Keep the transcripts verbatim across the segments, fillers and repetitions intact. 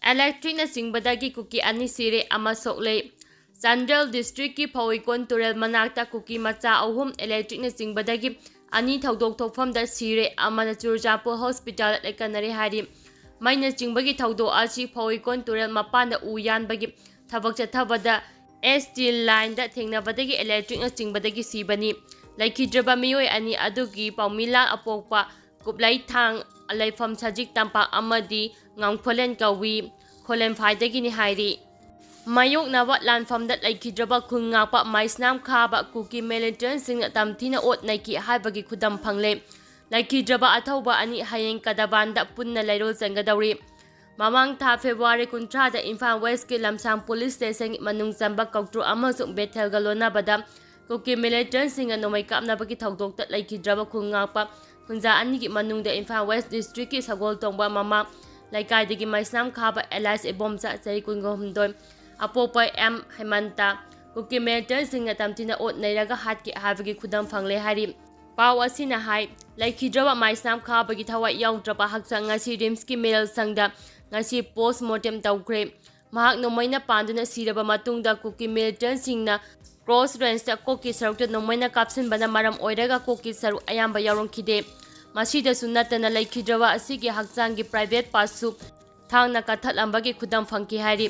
Electricꯅ ꯆꯤꯡꯕꯗꯒꯤ ꯀꯨꯀꯤ ꯑꯅꯤ ꯁꯤꯔꯦ, ꯑꯃ ꯁꯣꯛꯂꯦ꯫ ꯆꯥꯟꯗꯦꯜ districtꯀꯤ ꯐꯧꯏꯀꯣꯟ ꯇꯨꯔꯦꯜ ꯃꯅꯥꯛꯇ ꯀꯨꯀꯤ ꯃꯆꯥ ꯑꯍꯨꯝ electricꯅ ꯆꯤꯡꯕꯗꯒꯤ ꯑꯅꯤ ꯊꯧꯗꯣꯛ ꯊꯣꯛꯐꯝꯗ ꯁꯤꯔꯦ, ꯑꯃꯅ ꯆꯨꯔꯆꯥꯟꯄꯨꯔ hospitalꯗ ꯂꯥꯏꯀꯠꯅꯔꯦ ꯍꯥꯏꯔꯤ꯫ ꯃꯩꯅ ꯆꯤꯡꯕꯒꯤ ꯊꯧꯗꯣꯛ ꯑꯁꯤ ꯐꯧꯏꯀꯣꯟ ꯇꯨꯔꯦꯜ ꯃꯄꯥꯟꯗ ꯎ ꯌꯥꯟꯕꯒꯤ ꯊꯕꯛ ꯆꯠꯊꯕꯗ ST lineꯗ ꯊꯦꯡꯅꯕꯗꯒꯤ electricꯅ ꯆꯤꯡꯕꯗꯒꯤ ꯁꯤꯕꯅꯤ꯫ ꯂꯩꯈꯤꯗ꯭ꯔꯕ ꯃꯤꯑꯣꯏ ꯑꯅꯤ ꯑꯗꯨꯒꯤ ꯄꯥꯎꯃꯤꯂꯥꯜ ꯑꯄꯣꯛꯄ, ꯀꯨꯞꯂꯩꯊꯥꯡ, ꯂꯩꯐꯝ ꯁꯖꯤꯛ ꯇꯝꯄꯥꯛ ꯑꯃꯗꯤ ꯉꯥꯡꯈꯣꯂꯦꯟ ꯀꯧꯏ, ꯈꯣꯂꯦꯟꯐꯥꯏꯗꯒꯤꯅꯤ ꯍꯥꯏꯔꯤ꯫ ꯃꯥꯌꯣꯛꯅꯕ ꯂꯥꯟꯐꯝꯗ ꯂꯩꯈꯤꯗ꯭ꯔꯕ ꯈꯨꯟ ꯉꯥꯛꯄ ꯃꯩꯁꯅꯥꯝ ꯈꯥꯕ ꯀꯨꯀꯤ militantꯁꯤꯡꯅ ꯇꯝꯊꯤꯅ ꯑꯣꯠ ꯅꯩꯈꯤ ꯍꯥꯏꯕꯒꯤ ꯈꯨꯗꯝ ꯐꯪꯂꯦ꯫ ꯂꯩꯈꯤꯗ꯭ꯔꯕ ꯑꯊꯧꯕ ꯑꯅꯤ ꯍꯌꯦꯡ ꯀꯗꯕꯥꯟꯗ ꯄꯨꯟꯅ ꯂꯩꯔꯣꯜ ꯆꯪꯒꯗꯧꯔꯤ꯫ ꯃꯃꯥꯡ ꯊꯥ February ꯀꯨꯟꯊ꯭ꯔꯥꯗ ꯏꯝꯐꯥꯜ Westꯀꯤ ꯂꯝꯁꯥꯡ police stationꯒꯤ ꯃꯅꯨꯡ ꯆꯟꯕ ꯀꯧꯇ꯭ꯔꯨ ꯑꯃꯁꯨꯡ ꯕꯦꯊꯦꯜꯒ ꯂꯣꯟꯅꯕꯗ ꯀꯨꯀꯤ militantꯁꯤꯡꯅ ꯅꯣꯡꯃꯩ ꯀꯥꯞꯅꯕꯒꯤ ꯊꯧꯗꯣꯛꯇ ꯂꯩꯈꯤꯗ꯭ꯔꯕ ꯈꯨꯟ ꯉꯥꯛꯄ ꯈꯨꯟꯖꯥ ꯑꯅꯤꯒꯤ ꯃꯅꯨꯡꯗ ꯏꯝꯐꯥꯜ West districtꯀꯤ ꯁꯒꯣꯜꯇꯣꯡꯕ ꯃꯃꯥ ꯂꯩꯀꯥꯏꯗꯒꯤ ꯃꯩꯁꯅꯥꯝ ꯈꯥꯕ alias ꯏꯕꯣꯝꯆꯥ, ꯆꯍꯤ ꯀꯨꯟꯒ ꯍꯨꯝꯗꯣꯏ, ꯑꯄꯣꯛꯄ ꯑꯦꯝ ꯍꯦꯃꯟꯇ, ꯀꯨꯀꯤ militantꯁꯤꯡꯅ ꯇꯝꯊꯤꯅ ꯑꯣꯠ ꯅꯩꯔꯒ ꯍꯥꯠꯈꯤ ꯍꯥꯏꯕꯒꯤ ꯈꯨꯗꯝ ꯐꯪꯂꯦ ꯍꯥꯏꯔꯤ꯫ ꯄꯥꯎ ꯑꯁꯤꯅ ꯍꯥꯏ, ꯂꯩꯈꯤꯗ꯭ꯔꯕ ꯃꯩꯁꯅꯥꯝ ꯈꯥꯕꯒꯤ ꯊꯋꯥꯏ ꯌꯥꯎꯗ꯭ꯔꯕ ꯍꯛꯆꯥꯡ ꯉꯁꯤ RIMSꯀꯤ ꯃꯤꯔꯦꯜ ꯁꯪꯗ ꯉꯁꯤ post mortem ꯇꯧꯈ꯭ꯔꯦ꯫ ꯃꯍꯥꯛ ꯅꯣꯡꯃꯩꯅ ꯄꯥꯟꯗꯨꯅ ꯁꯤꯔꯕ ꯃꯇꯨꯡꯗ ꯀꯨꯀꯤ militantꯁꯤꯡꯅ cross rangeꯇ ꯀꯣꯛꯀꯤ ꯁꯔꯨꯛꯇ ꯅꯣꯡꯃꯩꯅ ꯀꯥꯞꯁꯤꯟꯕꯅ ꯃꯔꯝ ꯑꯣꯏꯔꯒ ꯀꯣꯛꯀꯤ ꯁꯔꯨꯛ ꯑꯌꯥꯝꯕ ꯌꯥꯎꯔꯝꯈꯤꯗꯦ꯫ ꯃꯁꯤꯗꯁꯨ ꯅꯠꯇꯅ ꯂꯩꯈꯤꯗ꯭ꯔꯕ ꯑꯁꯤꯒꯤ ꯍꯛꯆꯥꯡꯒꯤ private partꯁꯨ ꯊꯥꯡꯅ ꯀꯠꯊꯠꯂꯝꯕꯒꯤ ꯈꯨꯗꯝ ꯐꯪꯈꯤ ꯍꯥꯏꯔꯤ꯫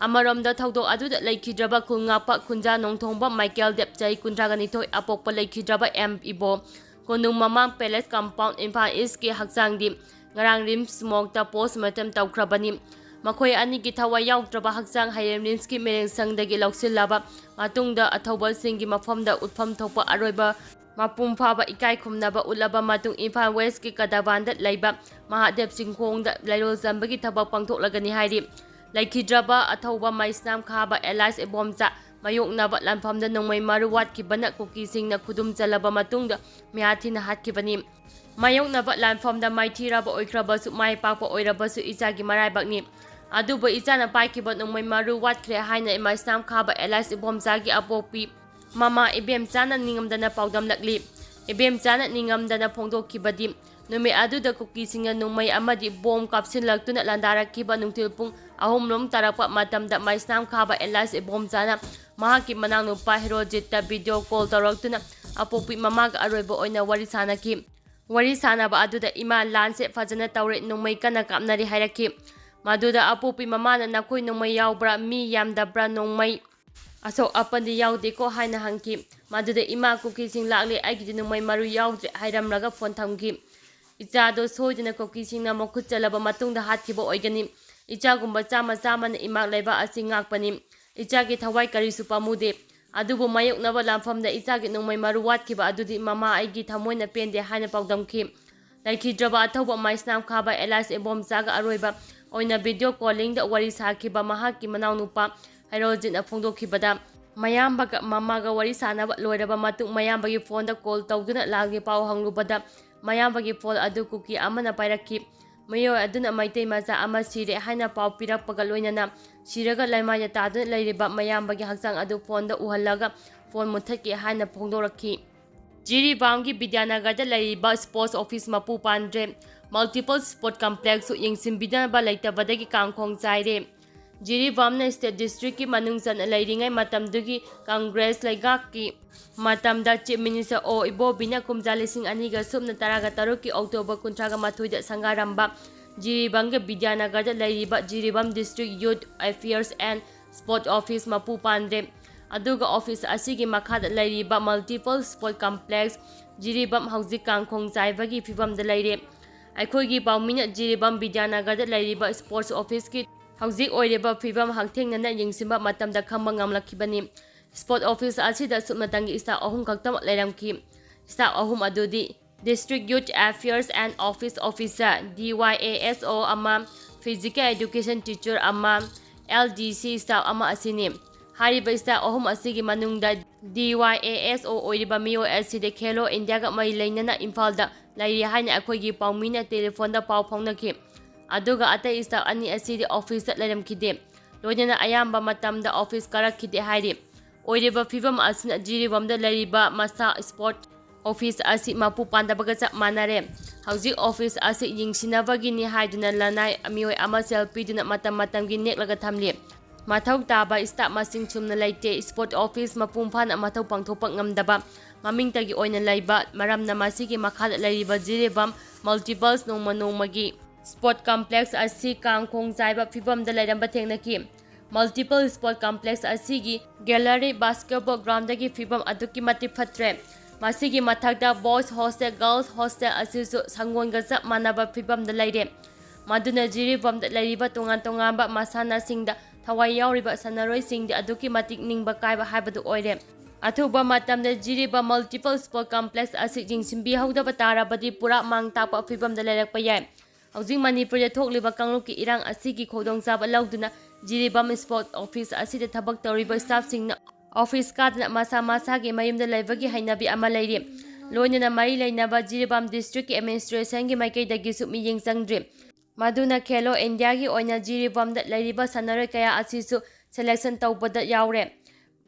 ꯑꯃꯔꯣꯝꯗ ꯊꯧꯗꯣꯛ ꯑꯗꯨꯗ ꯂꯩꯈꯤꯗ꯭ꯔꯕ ꯈꯨꯜ ꯉꯥꯛꯄ ꯈꯨꯟꯖꯥ ꯅꯣꯡꯊꯣꯡꯕ ꯃꯥꯏꯀꯦꯜ ꯗꯦꯕ, ꯆꯍꯤ ꯀꯨꯟꯊ꯭ꯔꯥꯒ ꯅꯤꯊꯣꯏ, ꯑꯄꯣꯛꯄ ꯂꯩꯈꯤꯗ꯭ꯔꯕ ꯑꯦꯝ ꯏꯕꯣ, ꯀꯣꯅꯨꯡ ꯃꯃꯥꯡ palace compound, ꯏꯝꯐꯥꯜ Eastꯀꯤ ꯍꯛꯆꯥꯡꯗꯤ ꯉꯔꯥꯡ RIMS morgueꯇ post mortem ꯇꯧꯈ꯭ꯔꯕꯅꯤ꯫ ꯃꯈꯣꯏ ꯑꯅꯤꯒꯤ ꯊꯋꯥꯏ ꯌꯥꯎꯗ꯭ꯔꯕ ꯍꯛꯆꯥꯡ ꯍꯌꯦꯡ RIMSꯀꯤ ꯃꯤꯔꯦꯜ ꯁꯪꯗꯒꯤ ꯂꯧꯁꯤꯜꯂꯕ ꯃꯇꯨꯡꯗ ꯑꯊꯧꯕꯁꯤꯡꯒꯤ ꯃꯐꯝꯗ ꯎꯠꯐꯝ ꯊꯣꯛꯄ ꯑꯔꯣꯏꯕ ꯃꯄꯨꯡ ꯐꯥꯕ ꯏꯀꯥꯏ ꯈꯨꯝꯅꯕ ꯎꯠꯂꯕ ꯃꯇꯨꯡ ꯏꯝꯐꯥꯜ Westꯀꯤ ꯀꯗꯥꯕꯥꯟꯗ ꯂꯩꯕ ꯃꯍꯥꯗꯦꯕ ꯆꯤꯡꯈꯣꯡꯗ ꯂꯩꯔꯣꯜ ꯆꯟꯕꯒꯤ ꯊꯕꯛ ꯄꯥꯡꯊꯣꯛꯂꯒꯅꯤ ꯍꯥꯏꯔꯤ꯫ ꯂꯩꯈꯤꯗ꯭ꯔꯕ ꯑꯊꯧꯕ ꯃꯩꯁꯅꯥꯝ ꯈꯥꯕ alias ꯏꯕꯣꯝꯆꯥ ꯃꯥꯌꯣꯛꯅꯕ ꯂꯥꯟꯐꯝꯗ ꯅꯣꯡꯃꯩ ꯃꯔꯨ ꯋꯥꯠꯈꯤꯕꯅ ꯀꯨꯀꯤꯁꯤꯡꯅ ꯈꯨꯗꯨꯝ ꯆꯜꯂꯕ ꯃꯇꯨꯡꯗ ꯃꯤꯍꯥꯠ ꯊꯤꯅ ꯍꯥꯠꯈꯤꯕꯅꯤ꯫ ꯃꯥꯌꯣꯛꯅꯕ ꯂꯥꯟꯐꯝꯗ ꯃꯥꯏꯊꯤꯔꯕ ꯑꯣꯏꯈ꯭ꯔꯕꯁꯨ, ꯃꯥꯏ ꯄꯥꯛꯄ ꯑꯣꯏꯔꯕꯁꯨ ꯏꯆꯥꯒꯤ ꯃꯔꯥꯏꯕꯛꯅꯤ꯫ ꯑꯗꯨꯕꯨ ꯏꯆꯥꯅ ꯄꯥꯏꯈꯤꯕ ꯅꯣꯡꯃꯩ ꯃꯔꯨ ꯋꯥꯠꯈ꯭ꯔꯦ ꯍꯥꯏꯅ ꯃꯩꯁꯅꯥꯝ ꯈꯥꯕ alias ꯏꯕꯣꯝꯆꯥꯒꯤ ꯑꯄꯣꯛꯄꯤ ꯃꯃꯥ ꯏꯕꯦꯝꯆꯥꯅ ꯅꯤꯡꯉꯝꯗꯅ ꯄꯥꯎꯗꯝꯂꯛꯂꯤ꯫ ꯏꯕꯦꯝꯆꯥꯅ ꯅꯤꯡꯉꯝꯗꯅ ꯐꯣꯡꯗꯣꯛꯈꯤꯕꯗꯤ, ꯅꯨꯃꯤꯠ ꯑꯗꯨꯗ ꯀꯨꯀꯤꯁꯤꯡꯅ ꯅꯣꯡꯃꯩ ꯑꯃꯗꯤ ꯕꯣꯝ ꯀꯥꯞꯁꯤꯜꯂꯛꯇꯨꯅ ꯂꯥꯟꯗꯥꯔꯛꯈꯤꯕ ꯅꯨꯡꯊꯤꯜ ꯄꯨꯡ ꯑꯍꯨꯝ ꯂꯣꯝ ꯇꯥꯔꯛꯄ ꯃꯇꯝꯗ ꯃꯩꯁꯅꯥꯝ ꯈꯥꯕ ꯑꯦꯂꯥꯏꯁ ꯏꯕꯣꯝꯆꯥꯅ ꯃꯍꯥꯛꯀꯤ ꯃꯅꯥꯎꯅꯨꯄꯥ ꯍꯦꯔꯣꯖꯤꯠꯇ ꯚꯤꯗꯤꯑꯣ ꯀꯣꯜ ꯇꯧꯔꯛꯇꯨꯅ ꯑꯄꯣꯛꯄꯤ ꯃꯃꯥꯒ ꯑꯔꯣꯏꯕ ꯑꯣꯏꯅ ꯋꯥꯔꯤ ꯁꯥꯅꯈꯤ꯫ ꯋꯥꯔꯤ ꯁꯥꯅꯕ ꯑꯗꯨꯗ, "ꯏꯃꯥ, ꯂꯥꯟꯁꯦ ꯐꯖꯅ ꯇꯧꯔꯦ, ꯅꯣꯡꯃꯩ ꯀꯟꯅ ꯀꯥꯞꯅꯔꯤ" ꯍꯥꯏꯔꯛꯈꯤ꯫ ꯃꯗꯨꯗ ꯑꯄꯣꯛꯄꯤ ꯃꯃꯥꯅ, "ꯅꯈꯣꯏ ꯅꯣꯡꯃꯩ ꯌꯥꯎꯕ꯭ꯔꯥ? ꯃꯤ ꯌꯥꯝꯗꯕ꯭ꯔꯥ? ꯅꯣꯡꯃꯩ ꯑꯁꯣꯛ ꯑꯄꯟꯗꯤ ꯌꯥꯎꯗꯦꯀꯣ?" ꯍꯥꯏꯅ ꯍꯪꯈꯤ꯫ ꯃꯗꯨꯗ, "ꯏꯃꯥ, ꯀꯨꯀꯤꯁꯤꯡ ꯂꯥꯛꯂꯦ, ꯑꯩꯒꯤꯗꯤ ꯅꯣꯡꯃꯩ ꯃꯔꯨ ꯌꯥꯎꯗ꯭ꯔꯦ" ꯍꯥꯏꯔꯝꯂꯒ ꯐꯣꯟ ꯊꯝꯈꯤ꯫ "ꯏꯆꯥꯗꯣ ꯁꯣꯏꯗꯅ ꯀꯨꯀꯤꯁꯤꯡꯅ ꯃꯈꯨꯠ ꯆꯜꯂꯕ ꯃꯇꯨꯡꯗ ꯍꯥꯠꯈꯤꯕ ꯑꯣꯏꯒꯅꯤ꯫ ꯏꯆꯥꯒꯨꯝꯕ ꯆꯥꯝꯃ ꯆꯥꯝꯃꯅ ꯏꯃꯥ ꯂꯩꯕꯥꯛ ꯑꯁꯤ ꯉꯥꯛꯄꯅꯤ꯫ ꯏꯆꯥꯒꯤ ꯊꯋꯥꯏ ꯀꯔꯤꯁꯨ ꯄꯥꯝꯃꯨꯗꯦ꯫ ꯑꯗꯨꯕꯨ ꯃꯥꯌꯣꯛꯅꯕ ꯂꯥꯟꯐꯝꯗ ꯏꯆꯥꯒꯤ ꯅꯣꯡꯃꯩ ꯃꯔꯨ ꯋꯥꯠꯈꯤꯕ ꯑꯗꯨꯗꯤ ꯃꯃꯥ ꯑꯩꯒꯤ ꯊꯃꯣꯏꯅ ꯄꯦꯟꯗꯦ" ꯍꯥꯏꯅ ꯄꯥꯎꯗꯝꯈꯤ꯫ ꯂꯩꯈꯤꯗ꯭ꯔꯕ ꯑꯊꯧꯕ ꯃꯩꯁꯅꯥꯝ ꯈꯥꯕ ꯑꯦꯂꯥꯏꯁ ꯏꯕꯣꯝꯆꯥꯒ ꯑꯔꯣꯏꯕ ꯑꯣꯏꯅ ꯚꯤꯗꯤꯑꯣ ꯀꯣꯂꯤꯡꯗ ꯋꯥꯔꯤ ꯁꯥꯈꯤꯕ ꯃꯍꯥꯛꯀꯤ ꯃꯅꯥꯎꯅꯨꯄꯥ ꯍꯦꯔꯣꯖꯤꯠꯅ ꯐꯣꯡꯗꯣꯛꯈꯤꯕꯗ, ꯃꯌꯥꯝꯕꯒ ꯃꯃꯥꯒ ꯋꯥꯔꯤ ꯁꯥꯅꯕ ꯂꯣꯏꯔꯕ ꯃꯇꯨꯡ ꯃꯌꯥꯝꯕꯒꯤ ꯐꯣꯟꯗ ꯀꯣꯜ ꯇꯧꯗꯨꯅ ꯂꯥꯟꯒꯤ ꯄꯥꯎ ꯍꯪꯂꯨꯕꯗ, ꯃꯌꯥꯝꯕꯒꯤ ꯐꯣꯟ ꯑꯗꯨ ꯀꯨꯀꯤ ꯑꯃꯅ ꯄꯥꯏꯔꯛꯈꯤ꯫ ꯃꯤꯑꯣꯏ ꯑꯗꯨꯅ ꯃꯩꯇꯩ ꯃꯆꯥ ꯑꯃ ꯁꯤꯔꯦ ꯍꯥꯏꯅ ꯄꯥꯎ ꯄꯤꯔꯛꯄꯒ ꯂꯣꯏꯅꯅ ꯁꯤꯔꯒ ꯂꯩꯃꯥꯏꯗ ꯇꯥꯗꯨꯅ ꯂꯩꯔꯤꯕ ꯃꯌꯥꯝꯕꯒꯤ ꯍꯛꯆꯥꯡ ꯑꯗꯨ ꯐꯣꯟꯗ ꯎꯍꯜꯂꯒ ꯐꯣꯟ ꯃꯨꯠꯊꯠꯈꯤ ꯍꯥꯏꯅ ꯐꯣꯡꯗꯣꯔꯛꯈꯤ꯫ ꯖꯤꯔꯤꯕꯥꯝꯒꯤ ꯕꯤꯗ꯭ꯌꯥꯅꯒꯔꯗ ꯂꯩꯔꯤꯕ ꯁ꯭ꯄꯣꯔꯠꯁ ꯑꯣꯐꯤꯁ ꯃꯄꯨ ꯄꯥꯟꯗ꯭ꯔꯦ꯫ ꯃꯜꯇꯤꯄꯜ ꯁ꯭ꯄꯣꯔꯠ ꯀꯝꯄ꯭ꯂꯦꯛꯁꯁꯨ ꯌꯦꯡꯁꯤꯟꯕꯤꯗꯅꯕ ꯂꯩꯇꯕꯗꯒꯤ ꯀꯥꯡꯈꯣꯡ ꯆꯥꯏꯔꯦ꯫ ꯖꯤꯔꯤꯕꯥꯝꯅ ꯁ꯭ꯇꯦꯠ ꯗꯤꯁꯇ꯭ꯔꯤꯛꯀꯤ ꯃꯅꯨꯡ ꯆꯟꯅ ꯂꯩꯔꯤꯉꯩ ꯃꯇꯝꯗꯨꯒꯤ ꯀꯪꯒ꯭ꯔꯦꯁ ꯂꯩꯉꯥꯛꯀꯤ ꯃꯇꯝꯗ ꯆꯤꯐ ꯃꯤꯅꯤꯁꯇꯔ ꯑꯣ ꯏꯕꯣꯕꯤꯅ ꯀꯨꯝꯖꯥ ꯂꯤꯁꯤꯡ ꯑꯅꯤꯒ ꯁꯨꯞꯅ ꯇꯔꯥꯒ ꯇꯔꯨꯛꯀꯤ ꯑꯣꯛꯇꯣꯕꯔ ꯀꯨꯟꯊ꯭ꯔꯥꯒ ꯃꯥꯊꯣꯏꯗ ꯁꯪꯒꯥꯔꯝꯕ ꯖꯤꯔꯤꯕꯥꯝꯒꯤ ꯕꯤꯗ꯭ꯌꯥꯅꯒꯔꯗ ꯂꯩꯔꯤꯕ Jiribam district youth affairs and sport office ꯃꯄꯨ ꯄꯥꯟꯗ꯭ꯔꯦ꯫ ꯑꯗꯨꯒ ꯑꯣꯐꯤꯁ ꯑꯁꯤꯒꯤ ꯃꯈꯥꯗ ꯂꯩꯔꯤꯕ ꯃꯜꯇꯤꯄꯜ ꯁ꯭ꯄꯣꯔꯠ ꯀꯝꯄ꯭ꯂꯦꯛꯁ ꯖꯤꯔꯤꯕꯥꯝ ꯍꯧꯖꯤꯛ ꯀꯥꯡꯈꯣꯡ ꯆꯥꯏꯕꯒꯤ ꯐꯤꯕꯝꯗ ꯂꯩꯔꯦ꯫ ꯑꯩꯈꯣꯏꯒꯤ ꯄꯥꯎꯃꯤꯅ ꯖꯤꯔꯤꯕꯥꯝ ꯕꯤꯗ꯭ꯌꯥꯅꯒꯔꯗ ꯂꯩꯔꯤꯕ ꯁ꯭ꯄꯣꯔꯠꯁ ꯑꯣꯐꯤꯁꯀꯤ ꯍꯧꯖꯤꯛ ꯑꯣꯏꯔꯤꯕ ꯐꯤꯕꯝ ꯍꯛꯊꯦꯡꯅꯅ ꯌꯦꯡꯁꯤꯟꯕ ꯃꯇꯝꯗ ꯈꯪꯕ ꯉꯝꯂꯛꯈꯤꯕꯅꯤ꯫ ꯁ꯭ꯄꯣꯔꯠ ꯑꯣꯐꯤꯁ ꯑꯁꯤꯗ ꯁꯨꯞꯅꯇꯪꯒꯤ ꯁ꯭ꯇꯥꯐ ꯑꯍꯨꯝ ꯈꯛꯇꯃꯛ ꯂꯩꯔꯝꯈꯤ꯫ ꯁ꯭ꯇꯥꯐ ꯑꯍꯨꯝ ꯑꯗꯨꯗꯤ district youth affairs and office officer, D Y A S O ꯑꯃ, ꯐꯤꯖꯤꯀꯦꯜ ꯑꯦꯗꯨꯀꯦꯁꯟ ꯇꯤꯆꯔ ꯑꯃ, ꯑꯦꯜ ꯗꯤ ꯁꯤ ꯁ꯭ꯇꯥꯐ ꯑꯃ ꯑꯁꯤꯅꯤ꯫ ꯍꯥꯏꯔꯤꯕ ꯁ꯭ꯇꯥꯐ ꯑꯍꯨꯝ ꯑꯁꯤꯒꯤ ꯃꯅꯨꯡꯗ ꯗꯤ ꯋꯥꯏ ꯑꯦ ꯑꯦꯁ ꯑꯣ ꯑꯣꯏꯔꯤꯕ ꯃꯤꯑꯣꯏ ꯑꯁꯤꯗꯤ ꯈꯦꯂꯣ ꯏꯟꯗꯤꯌꯥꯒ ꯃꯔꯤ ꯂꯩꯅꯅ ꯏꯝꯐꯥꯜꯗ ꯂꯩꯔꯤ ꯍꯥꯏꯅ ꯑꯩꯈꯣꯏꯒꯤ ꯄꯥꯎꯃꯤꯅ ꯇꯦꯂꯤꯐꯣꯟꯗ ꯄꯥꯎ ꯐꯥꯎꯅꯈꯤ꯫ ꯑꯗꯨꯒ ꯑꯇꯩ ꯁ꯭ꯇꯥꯐ ꯑꯅꯤ ꯑꯁꯤꯗꯤ ꯑꯣꯐꯤꯁꯇ ꯂꯩꯔꯝꯈꯤꯗꯦ꯫ ꯂꯣꯏꯅꯅ ꯑꯌꯥꯝꯕ ꯃꯇꯝꯗ ꯑꯣꯐꯤꯁ ꯀꯥꯔꯛꯈꯤꯗꯦ ꯍꯥꯏꯔꯤ꯫ ꯑꯣꯏꯔꯤꯕ ꯐꯤꯕꯝ ꯑꯁꯤꯅ ꯖꯤꯔꯤꯕꯥꯝꯗ ꯂꯩꯔꯤꯕ ꯃꯁꯥ ꯁ꯭ꯄꯣꯔꯠ ꯑꯣꯐꯤꯁ ꯑꯁꯤ ꯃꯄꯨ ꯄꯥꯟꯗꯕꯒ ꯆꯞ ꯃꯥꯟꯅꯔꯦ꯫ ꯍꯧꯖꯤꯛ ꯑꯣꯐꯤꯁ ꯑꯁꯤ ꯌꯦꯡꯁꯤꯟꯅꯕꯒꯤꯅꯤ ꯍꯥꯏꯗꯨꯅ ꯂꯅꯥꯏ ꯃꯤꯑꯣꯏ ꯑꯃ ꯁꯦꯜ ꯄꯤꯗꯨꯅ ꯃꯇꯝ ꯃꯇꯝꯒꯤ ꯅꯦꯛꯂꯒ ꯊꯝꯂꯤ꯫ ꯃꯊꯧ ꯇꯥꯕ ꯁ꯭ꯇꯥꯐ ꯃꯁꯤꯡ ꯁꯨꯝꯅ ꯂꯩꯇꯦ꯫ ꯁ꯭ꯄꯣꯔꯠ ꯑꯣꯐꯤꯁ ꯃꯄꯨꯡ ꯐꯥꯅ ꯃꯊꯧ ꯄꯥꯡꯊꯣꯛꯄ ꯉꯝꯗꯕ ꯃꯃꯤꯡꯇꯒꯤ ꯑꯣꯏꯅ ꯂꯩꯕ ꯃꯔꯝꯅ ꯃꯁꯤꯒꯤ ꯃꯈꯥꯗ ꯂꯩꯔꯤꯕ ꯖꯤꯔꯤꯕꯥꯝ ꯃꯜꯇꯤꯄꯜꯁ ꯅꯣꯡꯃ ꯅꯣꯡꯃꯒꯤ ꯁ꯭ꯄꯣꯔꯠ ꯀꯝꯄ꯭ꯂꯦꯛꯁ ꯑꯁꯤ ꯀꯥꯡ ꯈꯣꯡ ꯆꯥꯏꯕ ꯐꯤꯕꯝꯗ ꯂꯩꯔꯝꯕ ꯊꯦꯡꯅꯈꯤ꯫ ꯃꯜꯇꯤꯄꯜ ꯁ꯭ꯄꯣꯔꯠ ꯀꯝꯄ꯭ꯂꯦꯛꯁ ꯑꯁꯤꯒꯤ ꯒꯦꯂꯔꯤ, ꯕꯥꯁꯀꯦꯠꯕꯣꯜ ꯒ꯭ꯔꯥꯎꯟꯗꯒꯤ ꯐꯤꯕꯝ ꯑꯗꯨꯛꯀꯤ ꯃꯇꯤꯛ ꯐꯠꯇ꯭ꯔꯦ꯫ ꯃꯁꯤꯒꯤ ꯃꯊꯛꯇ ꯕꯣꯏꯁ ꯍꯣꯁꯇꯦꯜ, ꯒꯔꯜꯁ ꯍꯣꯁꯇꯦꯜ ꯑꯁꯤꯁꯨ ꯁꯪꯒꯣꯟꯒ ꯆꯞ ꯃꯥꯟꯅꯕ ꯐꯤꯕꯝꯗ ꯂꯩꯔꯦ꯫ ꯃꯗꯨꯅ ꯖꯤꯔꯤꯕꯥꯝꯗ ꯂꯩꯔꯤꯕ ꯇꯣꯉꯥꯟ ꯇꯣꯉꯥꯟꯕ ꯃꯁꯥꯟꯅꯁꯤꯡꯗ ꯊꯋꯥꯏ ꯌꯥꯎꯔꯤꯕ ꯁꯥꯟꯅꯔꯣꯏꯁꯤꯡꯗꯤ ꯑꯗꯨꯛꯀꯤ ꯃꯇꯤꯛ ꯅꯤꯡꯕ ꯀꯥꯏꯕ ꯍꯥꯏꯕꯗꯨ ꯑꯣꯏꯔꯦ꯫ ꯑꯊꯨꯕ ꯃꯇꯝꯗ ꯖꯤꯔꯤꯕꯥꯝ ꯃꯜꯇꯤꯄꯜ ꯁ꯭ꯄꯣꯔꯠ ꯀꯝꯄ꯭ꯂꯦꯛꯁ ꯑꯁꯤ ꯌꯦꯡꯁꯤꯟꯕꯤꯍꯧꯗꯕ ꯇꯥꯔꯕꯗꯤ ꯄꯨꯔꯥ ꯃꯥꯡ ꯇꯥꯛꯄ ꯐꯤꯕꯝꯗ ꯂꯩꯔꯛꯄ ꯌꯥꯏ꯫ ꯍꯧꯖꯤꯛ ꯃꯅꯤꯄꯨꯔꯗ ꯊꯣꯛꯂꯤꯕ ꯀꯥꯡꯂꯨꯞꯀꯤ ꯏꯔꯥꯡ ꯑꯁꯤꯒꯤ ꯈꯨꯗꯣꯡꯆꯥꯕ ꯂꯧꯗꯨꯅ ꯖꯤꯔꯤꯕꯥꯝ ꯁ꯭ꯄꯣꯔꯠ ꯑꯣꯐꯤꯁ ꯑꯁꯤꯗ ꯊꯕꯛ ꯇꯧꯔꯤꯕ ꯁ꯭ꯇꯥꯐꯁꯤꯡꯅ ꯑꯣꯐꯤꯁ ꯀꯥꯗꯅ ꯃꯁꯥ ꯃꯁꯥꯒꯤ ꯃꯌꯨꯝꯗ ꯂꯩꯕꯒꯤ ꯍꯩꯅꯕꯤ ꯑꯃ ꯂꯩꯔꯤ꯫ ꯂꯣꯏꯅꯅ ꯃꯔꯤ ꯂꯩꯅꯕ ꯖꯤꯔꯤꯕꯥꯝ ꯗꯤꯁꯇ꯭ꯔꯤꯛꯀꯤ ꯑꯦꯗꯃꯤꯅꯤꯁꯇ꯭ꯔꯦꯁꯟꯒꯤ ꯃꯥꯏꯀꯩꯗꯒꯤꯁꯨ ꯃꯤꯠꯌꯦꯡ ꯆꯪꯗ꯭ꯔꯤ꯫ ꯃꯗꯨꯅ ꯈꯦꯂꯣ ꯏꯟꯗꯤꯌꯥꯒꯤ ꯑꯣꯏꯅ ꯖꯤꯔꯤꯕꯥꯝꯗ ꯂꯩꯔꯤꯕ ꯁꯥꯟꯅꯔꯣꯏ ꯀꯌꯥ ꯑꯁꯤꯁꯨ ꯁꯦꯂꯦꯛꯁꯟ ꯇꯧꯕꯗ ꯌꯥꯎꯔꯦ꯫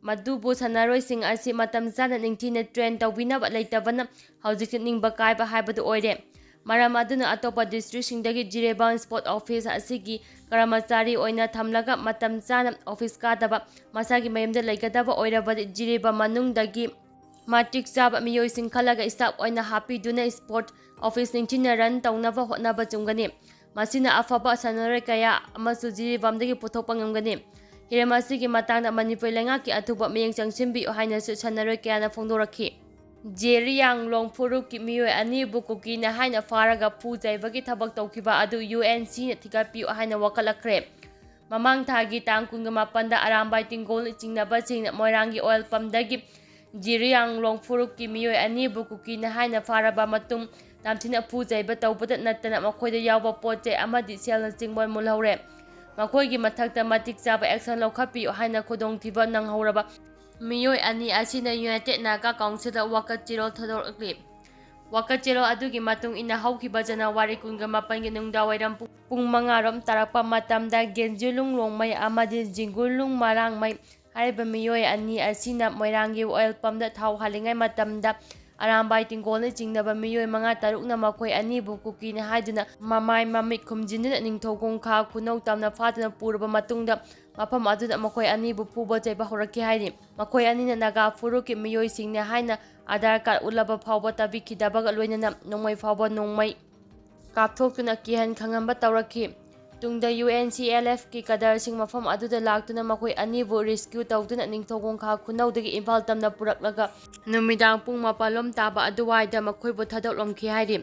ꯃꯗꯨꯕꯨ ꯁꯥꯟꯅꯔꯣꯏꯁꯤꯡ ꯑꯁꯤ ꯃꯇꯝ ꯆꯥꯅ ꯅꯤꯡꯊꯤꯅ ꯇ꯭ꯔꯦꯟ ꯇꯧꯕꯤꯅꯕ ꯂꯩꯇꯕꯅ ꯍꯧꯖꯤꯛꯇꯤ ꯅꯤꯡꯕ ꯀꯥꯏꯕ ꯍꯥꯏꯕꯗꯨ ꯑꯣꯏꯔꯦ꯫ ꯃꯔꯝ ꯑꯗꯨꯅ ꯑꯇꯣꯞꯄ ꯗꯤꯁꯇ꯭ꯔꯤꯛꯁꯤꯡꯗꯒꯤ ꯖꯤꯔꯤꯕꯥꯝ ꯁ꯭ꯄꯣꯔꯠ ꯑꯣꯐꯤꯁ ꯑꯁꯤꯒꯤ ꯀꯔꯃꯆꯥꯔꯤ ꯑꯣꯏꯅ ꯊꯝꯂꯒ ꯃꯇꯝ ꯆꯥꯅ ꯑꯣꯐꯤꯁ ꯀꯥꯗꯕ, ꯃꯁꯥꯒꯤ ꯃꯌꯨꯝꯗ ꯂꯩꯒꯗꯕ ꯑꯣꯏꯔꯕꯗꯤ ꯖꯤꯔꯤꯕꯥꯝ ꯃꯅꯨꯡꯗꯒꯤ ꯃꯇꯤꯛ ꯆꯥꯕ ꯃꯤꯑꯣꯏꯁꯤꯡ ꯈꯜꯂꯒ ꯁ꯭ꯇꯥꯐ ꯑꯣꯏꯅ ꯍꯥꯞꯄꯤꯗꯨꯅ ꯁ꯭ꯄꯣꯔꯠ ꯑꯣꯐꯤꯁ ꯅꯤꯡꯊꯤꯅ ꯔꯟ ꯇꯧꯅꯕ ꯍꯣꯠꯅꯕ ꯆꯨꯝꯒꯅꯤ꯫ ꯃꯁꯤꯅ ꯑꯐꯕ ꯁꯥꯟꯅꯔꯣꯏ ꯀꯌꯥ ꯑꯃꯁꯨ ꯖꯤꯔꯤꯕꯥꯝꯗꯒꯤ ꯄꯨꯊꯣꯛꯄ ꯉꯝꯒꯅꯤ꯫ ꯍꯤꯔꯝ ꯑꯁꯤꯒꯤ ꯃꯇꯥꯡꯗ ꯃꯅꯤꯄꯨꯔ ꯂꯩꯉꯥꯛꯀꯤ ꯑꯊꯨꯕ ꯃꯤꯠꯌꯦꯡ ꯆꯪꯁꯤꯟꯕꯤꯌꯨ ꯍꯥꯏꯅꯁꯨ ꯁꯥꯟꯅꯔꯣꯏ ꯀꯌꯥꯅ ꯐꯣꯡꯗꯣꯔꯛꯈꯤ꯫ ꯖꯦꯔꯤꯌꯥꯡꯂꯣꯡ ꯐꯨꯔꯨꯞꯀꯤ ꯃꯤꯑꯣꯏ ꯑꯅꯤꯕꯨ ꯀꯨꯀꯤꯅ ꯍꯥꯏꯅ ꯐꯥꯔꯒ ꯐꯨ ꯆꯩꯕꯒꯤ ꯊꯕꯛ ꯇꯧꯈꯤꯕ ꯑꯗꯨ ꯌꯨ ꯑꯦꯟ ꯁꯤꯅ ꯊꯤꯒꯠꯄꯤꯌꯨ ꯍꯥꯏꯅ ꯋꯥꯀꯠꯂꯛꯈ꯭ꯔꯦ꯫ ꯃꯃꯥꯡ ꯊꯥꯒꯤ ꯇꯥꯡ ꯀꯨꯟꯒ ꯃꯥꯄꯟꯗ ꯑꯔꯥꯝꯕꯥꯏ ꯇꯤꯡꯒꯣꯜ ꯆꯤꯡꯅꯕꯁꯤꯡꯅ ꯃꯣꯏꯔꯥꯡꯒꯤ ꯑꯣꯏꯜ ꯄꯝꯗꯒꯤ ꯖꯤꯔꯤꯌꯥꯡꯂꯣꯡ ꯐꯨꯔꯨꯞꯀꯤ ꯃꯤꯑꯣꯏ ꯑꯅꯤꯕꯨ ꯀꯨꯀꯤꯅ ꯍꯥꯏꯅ ꯐꯥꯔꯕ ꯃꯇꯨꯡ ꯇꯝꯊꯤꯅ ꯐꯨ ꯆꯩꯕ ꯇꯧꯕꯗ ꯅꯠꯇꯅ ꯃꯈꯣꯏꯗ ꯌꯥꯎꯕ ꯄꯣꯠ ꯆꯩ ꯑꯃꯗꯤ ꯁꯦꯜꯅꯆꯤꯡꯕ ꯃꯨꯜꯍꯧꯔꯦ꯫ ꯃꯈꯣꯏꯒꯤ ꯃꯊꯛꯇ ꯃꯇꯤꯛ ꯆꯥꯕ ꯑꯦꯛꯁꯟ ꯂꯧꯈꯠꯄꯤꯌꯨ ꯍꯥꯏꯅ ꯈꯨꯗꯣꯡꯊꯤꯕ ꯅꯪꯍꯧꯔꯕ ꯃꯤꯑꯣꯏ ꯑꯅꯤ ꯑꯁꯤꯅ ꯌꯨꯅꯥꯏꯇꯦꯗ ꯅꯥꯒꯥ ꯀꯥꯎꯟꯁꯤꯜꯗ ꯋꯥꯀꯠ ꯆꯦꯔꯣꯜ ꯊꯥꯗꯣꯔꯛꯂꯤ꯫ ꯋꯥꯀꯠ ꯆꯦꯔꯣꯜ ꯑꯗꯨꯒꯤ ꯃꯇꯨꯡ ꯏꯟꯅ ꯍꯧꯈꯤꯕ ꯖꯅꯋꯥꯔꯤ ꯀꯨꯟꯒ ꯃꯥꯄꯟꯒꯤ ꯅꯨꯡꯗꯥꯡꯋꯥꯏꯔꯝ ꯄꯨꯡ, ꯄꯨꯡ ꯃꯉꯥ ꯔꯣꯝ ꯇꯥꯔꯛꯄ ꯃꯇꯝꯗ ꯒꯦꯟꯖꯨꯂꯨꯡ ꯔꯣꯡꯃꯩ ꯑꯃꯗꯤ ꯖꯤꯡꯒꯨꯂꯨꯡ ꯃꯔꯥꯡꯃꯩ ꯍꯥꯏꯔꯤꯕ ꯃꯤꯑꯣꯏ ꯑꯅꯤ ꯑꯁꯤꯅ ꯃꯣꯏꯔꯥꯡꯒꯤ ꯑꯣꯏꯜ ꯄꯝꯗ ꯊꯥꯎ ꯍꯥꯜꯂꯤꯉꯩ ꯃꯇꯝꯗ ꯑꯔꯥꯝꯕꯥꯏ ꯇꯤꯡꯒꯣꯜꯅ ꯆꯤꯡꯅꯕ ꯃꯤꯑꯣꯏ ꯃꯉꯥ ꯇꯔꯨꯛꯅ ꯃꯈꯣꯏ ꯑꯅꯤꯕꯨ ꯀꯨꯀꯤꯅꯤ ꯍꯥꯏꯗꯨꯅ ꯃꯃꯥꯏ ꯃꯃꯤꯠ ꯈꯨꯝꯖꯤꯟꯗꯨꯅ ꯅꯤꯡꯊꯧ ꯀꯣꯡꯈꯥ ꯈꯨꯅꯧ ꯇꯝꯅ ꯐꯥꯗꯨꯅ ꯄꯨꯔꯕ ꯃꯇꯨꯡꯗ, ꯃꯐꯝ ꯑꯗꯨꯗ ꯃꯈꯣꯏ ꯑꯅꯤꯕꯨ ꯐꯨꯕ ꯆꯩꯕ ꯍꯧꯔꯛꯈꯤ ꯍꯥꯏꯔꯤ꯫ ꯃꯈꯣꯏ ꯑꯅꯤꯅ ꯅꯥꯒꯥ ꯐꯨꯔꯨꯞꯀꯤ ꯃꯤꯑꯣꯏꯁꯤꯡꯅꯦ ꯍꯥꯏꯅ ꯑꯙꯥꯔ ꯀꯥꯔꯗ ꯎꯠꯂꯕ ꯐꯥꯎꯕ ꯇꯥꯕꯤꯈꯤꯗꯕꯒ ꯂꯣꯏꯅꯅ ꯅꯣꯡꯃꯩ ꯐꯥꯎꯕ ꯅꯣꯡꯃꯩ ꯀꯥꯞꯊꯣꯛꯇꯨꯅ ꯀꯤꯍꯟ ꯈꯪꯍꯟꯕ ꯇꯧꯔꯛꯈꯤ꯫ ꯇꯨꯡꯗ ꯌꯨ ꯑꯦꯟ ꯁꯤ ꯑꯦꯜ ꯑꯦꯐꯀꯤ ꯀꯗꯔꯁꯤꯡ ꯃꯐꯝ ꯑꯗꯨꯗ ꯂꯥꯛꯇꯨꯅ ꯃꯈꯣꯏ ꯑꯅꯤꯕꯨ ꯔꯦꯁꯀ꯭ꯌꯨ ꯇꯧꯗꯨꯅ ꯅꯤꯡꯊꯧ ꯀꯣꯡꯈꯥ ꯈꯨꯅꯧꯗꯒꯤ ꯏꯝꯐꯥꯜ ꯇꯝꯅ ꯄꯨꯔꯛꯂꯒ ꯅꯨꯃꯤꯗꯥꯡ ꯄꯨꯡ ꯃꯥꯄꯜ ꯂꯣꯝ ꯇꯥꯕ ꯑꯗꯨꯋꯥꯏꯗ ꯃꯈꯣꯏꯕꯨ ꯊꯥꯗꯣꯛꯂꯝꯈꯤ ꯍꯥꯏꯔꯤ꯫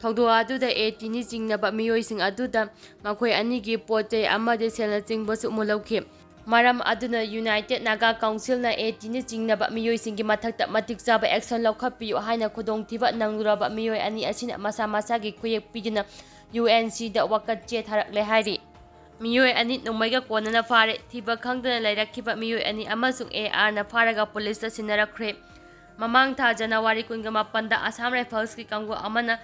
ꯊꯧꯗꯣꯛ ꯑꯗꯨꯗ ꯑꯦ ꯇꯤꯅꯤ ꯆꯤꯡꯅꯕ ꯃꯤꯑꯣꯏꯁꯤꯡ ꯑꯗꯨꯗ ꯃꯈꯣꯏ ꯑꯅꯤꯒꯤ ꯄꯣꯠ ꯆꯩ ꯑꯃꯗꯤ ꯁꯦꯜꯅꯆꯤꯡꯕꯁꯨ ꯃꯨꯜꯍꯧꯈꯤ꯫ ꯃꯔꯝ ꯑꯗꯨꯅ ꯌꯨꯅꯥꯏꯇꯦꯗ ꯅꯥꯒꯥ ꯀꯥꯎꯟꯁꯤꯜꯅ ꯑꯦ ꯇꯤꯅꯤ ꯆꯤꯡꯅꯕ ꯃꯤꯑꯣꯏꯁꯤꯡꯒꯤ ꯃꯊꯛꯇ ꯃꯇꯤꯛ ꯆꯥꯕ ꯑꯦꯛꯁꯟ ꯂꯧꯈꯠꯄꯤꯌꯨ ꯍꯥꯏꯅ ꯈꯨꯗꯣꯡꯊꯤꯕ ꯅꯪꯂꯨꯔꯕ ꯃꯤꯑꯣꯏ ꯑꯅꯤ ꯑꯁꯤꯅ ꯃꯁꯥ ꯃꯁꯥꯒꯤ ꯈꯨꯌꯦꯛ ꯄꯤꯗꯨꯅ ꯌꯨ ꯑꯦꯟ ꯁꯤꯗ ꯋꯥꯀꯠ ꯆꯦ ꯊꯥꯔꯛꯂꯦ ꯍꯥꯏꯔꯤ꯫ ꯃꯤꯑꯣꯏ ꯑꯅꯤ ꯅꯣꯡꯃꯩꯒ ꯀꯣꯟꯅꯅ ꯐꯥꯔꯦ꯫ ꯊꯤꯕ ꯈꯪꯗꯅ ꯂꯩꯔꯛꯈꯤꯕ ꯃꯤꯑꯣꯏ ꯑꯅꯤ ꯑꯃꯁꯨꯡ ꯑꯦ ꯑꯥꯔꯅ ꯐꯥꯔꯒ ꯄꯨꯂꯤꯁꯇ ꯁꯤꯟꯅꯔꯛꯈ꯭ꯔꯦ꯫ ꯃꯃꯥꯡ ꯊꯥ ꯖꯅꯋꯥꯔꯤ ꯀꯨꯟꯒ ꯃꯥꯄꯟꯗ ꯑꯁꯥꯝ ꯔꯥꯏꯐꯜꯁꯀꯤ ꯀꯥꯡꯕꯨ ꯑꯃꯅ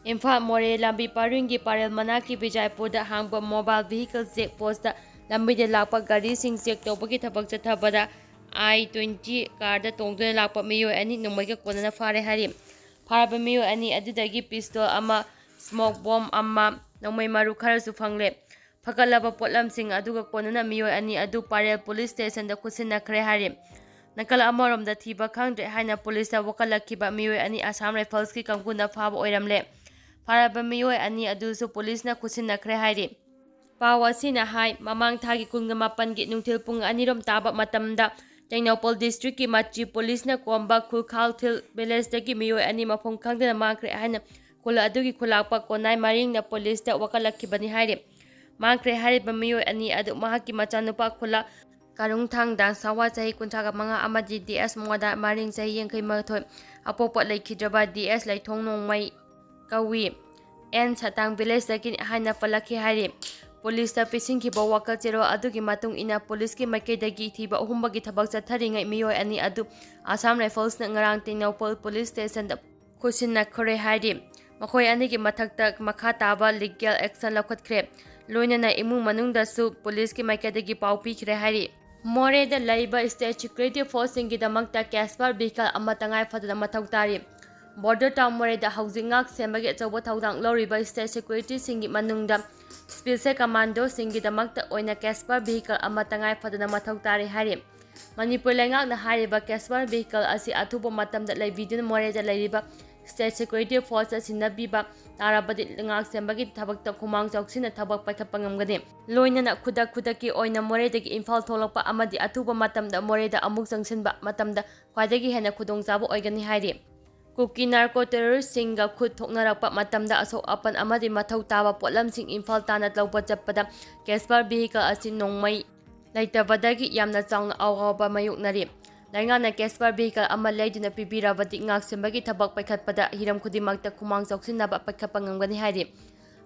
ꯏꯝꯐꯥꯜ ꯃꯣꯔꯦ ꯂꯝꯕꯤ ꯄꯔꯤꯡꯒꯤ ꯄꯔꯦꯜ ꯃꯅꯥꯛꯀꯤ ꯕꯤꯖꯥꯏꯄꯨꯔꯗ ꯍꯥꯡꯕ ꯃꯣꯕꯥꯏꯜ ꯚꯤꯍꯤꯀꯜ ꯆꯦꯛ ꯄꯣꯁꯇ ꯂꯝꯕꯤꯗ ꯂꯥꯛꯄ ꯒꯥꯔꯤꯁꯤꯡ ꯆꯦꯛ ꯇꯧꯕꯒꯤ ꯊꯕꯛ ꯆꯠꯊꯕꯗ ꯑꯥꯏ ꯇ꯭ꯋꯦꯟꯇꯤ ꯀꯥꯔꯗ ꯇꯣꯡꯗꯨꯅ ꯂꯥꯛꯄ ꯃꯤꯑꯣꯏ ꯑꯅꯤ ꯅꯣꯡꯃꯩꯒ ꯀꯣꯟꯅꯅ ꯐꯥꯔꯦ ꯍꯥꯏꯔꯤ꯫ ꯐꯥꯔꯕ ꯃꯤꯑꯣꯏ ꯑꯅꯤ ꯑꯗꯨꯗꯒꯤ ꯄꯤꯁꯇꯣꯜ ꯑꯃ, ꯁ꯭ꯃꯣꯛ ꯕꯣꯝ ꯑꯃ, ꯅꯣꯡꯃꯩ ꯃꯔꯨ ꯈꯔꯁꯨ ꯐꯪꯂꯦ꯫ ꯐꯒꯠꯂꯕ ꯄꯣꯠꯂꯝꯁꯤꯡ ꯑꯗꯨꯒ ꯀꯣꯟꯅꯅ ꯃꯤꯑꯣꯏ ꯑꯅꯤ ꯑꯗꯨ ꯄꯔꯦꯜ ꯄꯨꯂꯤꯁ ꯁ꯭ꯇꯦꯁꯟꯗ ꯈꯨꯠꯁꯤꯟꯅꯈ꯭ꯔꯦ ꯍꯥꯏꯔꯤ꯫ ꯅꯥꯀꯜ ꯑꯃꯔꯣꯝꯗ ꯊꯤꯕ ꯈꯪꯗ꯭ꯔꯦ ꯍꯥꯏꯅ ꯄꯨꯂꯤꯁꯇ ꯋꯥꯀꯠꯂꯛꯈꯤꯕ ꯃꯤꯑꯣꯏ ꯑꯅꯤ ꯑꯁꯥꯝ ꯔꯥꯏꯐꯜꯁꯀꯤ ꯀꯥꯡꯕꯨꯅ ꯐꯥꯕ ꯑꯣꯏꯔꯝꯂꯦ꯫ ꯐꯥꯔꯕ ꯃꯤꯑꯣꯏ ꯑꯅꯤ ꯑꯗꯨꯁꯨ ꯄꯨꯂꯤꯁꯅ ꯈꯨꯠꯁꯤꯟꯅꯈ꯭ꯔꯦ ꯍꯥꯏꯔꯤ꯫ ꯄꯥꯎ ꯑꯁꯤꯅ ꯍꯥꯏ, ꯃꯃꯥꯡ ꯊꯥꯒꯤ ꯀꯨꯟꯒ ꯃꯥꯄꯟꯒꯤ ꯅꯨꯡꯊꯤꯜ ꯄꯨꯡ ꯑꯅꯤꯔꯣꯝ ꯇꯥꯕ ꯃꯇꯝꯗ ꯇꯦꯡꯅꯧꯄꯜ ꯗꯤꯁꯇ꯭ꯔꯤꯛꯀꯤ ꯃꯆꯤ ꯄꯨꯂꯤꯁꯅ ꯀꯣꯝꯕ ꯈꯨꯜꯈꯥꯜꯊꯤꯜ ꯚꯤꯂꯦꯖꯇꯒꯤ ꯃꯤꯑꯣꯏ ꯑꯅꯤ ꯃꯐꯝ ꯈꯪꯗꯅ ꯃꯥꯡꯈ꯭ꯔꯦ ꯍꯥꯏꯅ ꯈꯨꯜ ꯑꯗꯨꯒꯤ ꯈꯨꯂꯥꯛꯄ ꯀꯣꯅꯥꯏ ꯃꯔꯤꯡꯅ ꯄꯨꯂꯤꯁꯇ ꯋꯥꯀꯠꯂꯛꯈꯤꯕꯅꯤ ꯍꯥꯏꯔꯤ꯫ ꯃꯥꯡꯈ꯭ꯔꯦ ꯍꯥꯏꯔꯤꯕ ꯃꯤꯑꯣꯏ ꯑꯅꯤ ꯑꯗꯨ ꯃꯍꯥꯛꯀꯤ ꯃꯆꯥꯅꯨꯄꯥ ꯈꯨꯂꯥ ꯀꯥꯔꯨꯡꯊꯥꯡꯗ ꯁꯥꯋꯥ ꯆꯍꯤ ꯀꯨꯟꯊ꯭ꯔꯥꯒ ꯃꯉꯥ ꯑꯃꯗꯤ ꯗꯤ ꯑꯦꯁ ꯃꯣꯗꯥ ꯃꯔꯤꯡ ꯆꯍꯤ ꯌꯥꯡꯈꯩ ꯃꯥꯊꯣꯏ ꯑꯄꯣꯛꯄ ꯂꯩꯈꯤꯗ꯭ꯔꯕ ꯗꯤ ꯑꯦꯁ ꯂꯩꯊꯣꯡ ꯅꯣꯡꯃꯩ ꯀꯧꯏ꯫ ꯑꯦꯟ ꯁꯇꯥꯡ ꯚꯤꯂꯦꯖꯇꯒꯤꯅꯤ ꯍꯥꯏꯅ ꯄꯜꯂꯛꯈꯤ ꯍꯥꯏꯔꯤ꯫ ꯄꯨꯂꯤꯁꯇ ꯄꯤꯁꯤꯟꯈꯤꯕ ꯋꯥꯀꯠ ꯆꯦꯔꯣꯜ ꯑꯗꯨꯒꯤ ꯃꯇꯨꯡ ꯏꯟꯅ ꯄꯨꯂꯤꯁꯀꯤ ꯃꯥꯏꯀꯩꯗꯒꯤ ꯊꯤꯕ ꯍꯨꯝꯕꯒꯤ ꯊꯕꯛ ꯆꯠꯊꯔꯤꯉꯩ ꯃꯤꯑꯣꯏ ꯑꯅꯤ ꯑꯗꯨ ꯑꯁꯥꯝ ꯔꯥꯏꯐꯜꯁꯅ ꯉꯔꯥꯡ ꯇꯦꯡꯅꯧꯄꯜ ꯄꯨꯂꯤꯁ ꯁ꯭ꯇꯦꯁꯟꯗ ꯈꯨꯠꯁꯤꯟꯅꯈ꯭ꯔꯦ ꯍꯥꯏꯔꯤ꯫ ꯃꯈꯣꯏ ꯑꯅꯤꯒꯤ ꯃꯊꯛꯇ ꯃꯈꯥ ꯇꯥꯕ ꯂꯤꯒꯦꯜ ꯑꯦꯛꯁꯟ ꯂꯧꯈꯠꯈ꯭ꯔꯦ꯫ ꯂꯣꯏꯅꯅ ꯏꯃꯨꯡ ꯃꯅꯨꯡꯗꯁꯨ ꯄꯨꯂꯤꯁꯀꯤ ꯃꯥꯏꯀꯩꯗꯒꯤ ꯄꯥꯎ ꯄꯤꯈ꯭ꯔꯦ ꯍꯥꯏꯔꯤ꯫ ꯃꯣꯔꯦꯗ ꯂꯩꯕ state security forceꯁꯤꯡꯒꯤꯗꯃꯛꯇ cash power vehicle ꯑꯃ ꯇꯉꯥꯏ ꯐꯗꯅ ꯃꯊꯧ ꯇꯥꯔꯤ꯫ Border town ꯃꯣꯔꯦꯗ ꯍꯧꯖꯤꯛ ꯉꯥꯛ ꯁꯦꯟꯕꯒꯤ ꯑꯆꯧꯕ ꯊꯧꯗꯥꯡ ꯂꯧꯔꯤꯕ state securityꯁꯤꯡꯒꯤ ꯃꯅꯨꯡꯗ special commandoꯁꯤꯡꯒꯤꯗꯃꯛꯇ ꯑꯣꯏꯅ cash power vehicle ꯑꯃ ꯇꯉꯥꯏ ꯐꯗꯅ ꯃꯊꯧ ꯇꯥꯔꯤ ꯍꯥꯏꯔꯤ꯫ ꯃꯅꯤꯄꯨꯔ ꯂꯩꯉꯥꯛꯅ ꯍꯥꯏꯔꯤꯕ cash power vehicle ꯑꯁꯤ ꯑꯊꯨꯕ ꯃꯇꯝꯗ ꯂꯩꯕꯤꯗꯨꯅ ꯃꯣꯔꯦꯗ ꯂꯩꯔꯤꯕ state security forceꯇ ꯁꯤꯟꯅꯕꯤꯕ ꯇꯥꯔꯕꯗꯤ ꯉꯥꯛ ꯁꯦꯟꯕꯒꯤ ꯊꯕꯛꯇ ꯈꯨꯃꯥꯡ ꯆꯥꯎꯁꯤꯟꯅ ꯊꯕꯛ ꯄꯥꯏꯈꯠꯄ ꯉꯝꯒꯅꯤ꯫ ꯂꯣꯏꯅꯅ ꯈꯨꯗꯛ ꯈꯨꯗꯛꯀꯤ ꯑꯣꯏꯅ ꯃꯣꯔꯦꯗꯒꯤ ꯏꯝꯐꯥꯜ ꯊꯣꯛꯂꯛꯄ ꯑꯃꯗꯤ ꯑꯊꯨꯕ ꯃꯇꯝꯗ ꯃꯣꯔꯦꯗ ꯑꯃꯨꯛ ꯆꯪꯁꯤꯟꯕ ꯃꯇꯝꯗ ꯈ꯭ꯋꯥꯏꯗꯒꯤ ꯍꯦꯟꯅ ꯈꯨꯗꯣꯡꯆꯥꯕ ꯑꯣꯏꯒꯅꯤ ꯍꯥꯏꯔꯤ꯫ ꯀꯨꯀꯤ narco terroristꯁꯤꯡꯒ ꯈꯨꯠ ꯊꯣꯛꯅꯔꯛꯄ ꯃꯇꯝꯗ ꯑꯁꯣꯛ ꯑꯄꯟ ꯑꯃꯗꯤ ꯃꯊꯧ ꯇꯥꯕ ꯄꯣꯠꯂꯝꯁꯤꯡ ꯏꯝꯐꯥꯜ ꯇꯥꯟꯅ ꯂꯧꯕ ꯆꯠꯄꯗ cash power vehicle ꯑꯁꯤ ꯅꯣꯡꯃꯩ ꯂꯩꯇꯕꯗꯒꯤ ꯌꯥꯝꯅ ꯆꯥꯎꯅ ꯑꯋꯥꯕ ꯃꯥꯌꯣꯛꯅꯔꯤ꯫ ꯂꯩꯉꯥꯛꯅ cash power vehicle ꯑꯃ ꯂꯩꯗꯨꯅ ꯄꯤꯕꯤꯔꯕꯗꯤ ꯉꯥꯛ ꯁꯦꯟꯕꯒꯤ ꯊꯕꯛ ꯄꯥꯏꯈꯠꯄꯗ ꯍꯤꯔꯝ ꯈꯨꯗꯤꯡꯃꯛꯇ ꯈꯨꯃꯥꯡ ꯆꯥꯎꯁꯤꯟꯅꯕ ꯄꯥꯏꯈꯠꯄ ꯉꯝꯒꯅꯤ ꯍꯥꯏꯔꯤ꯫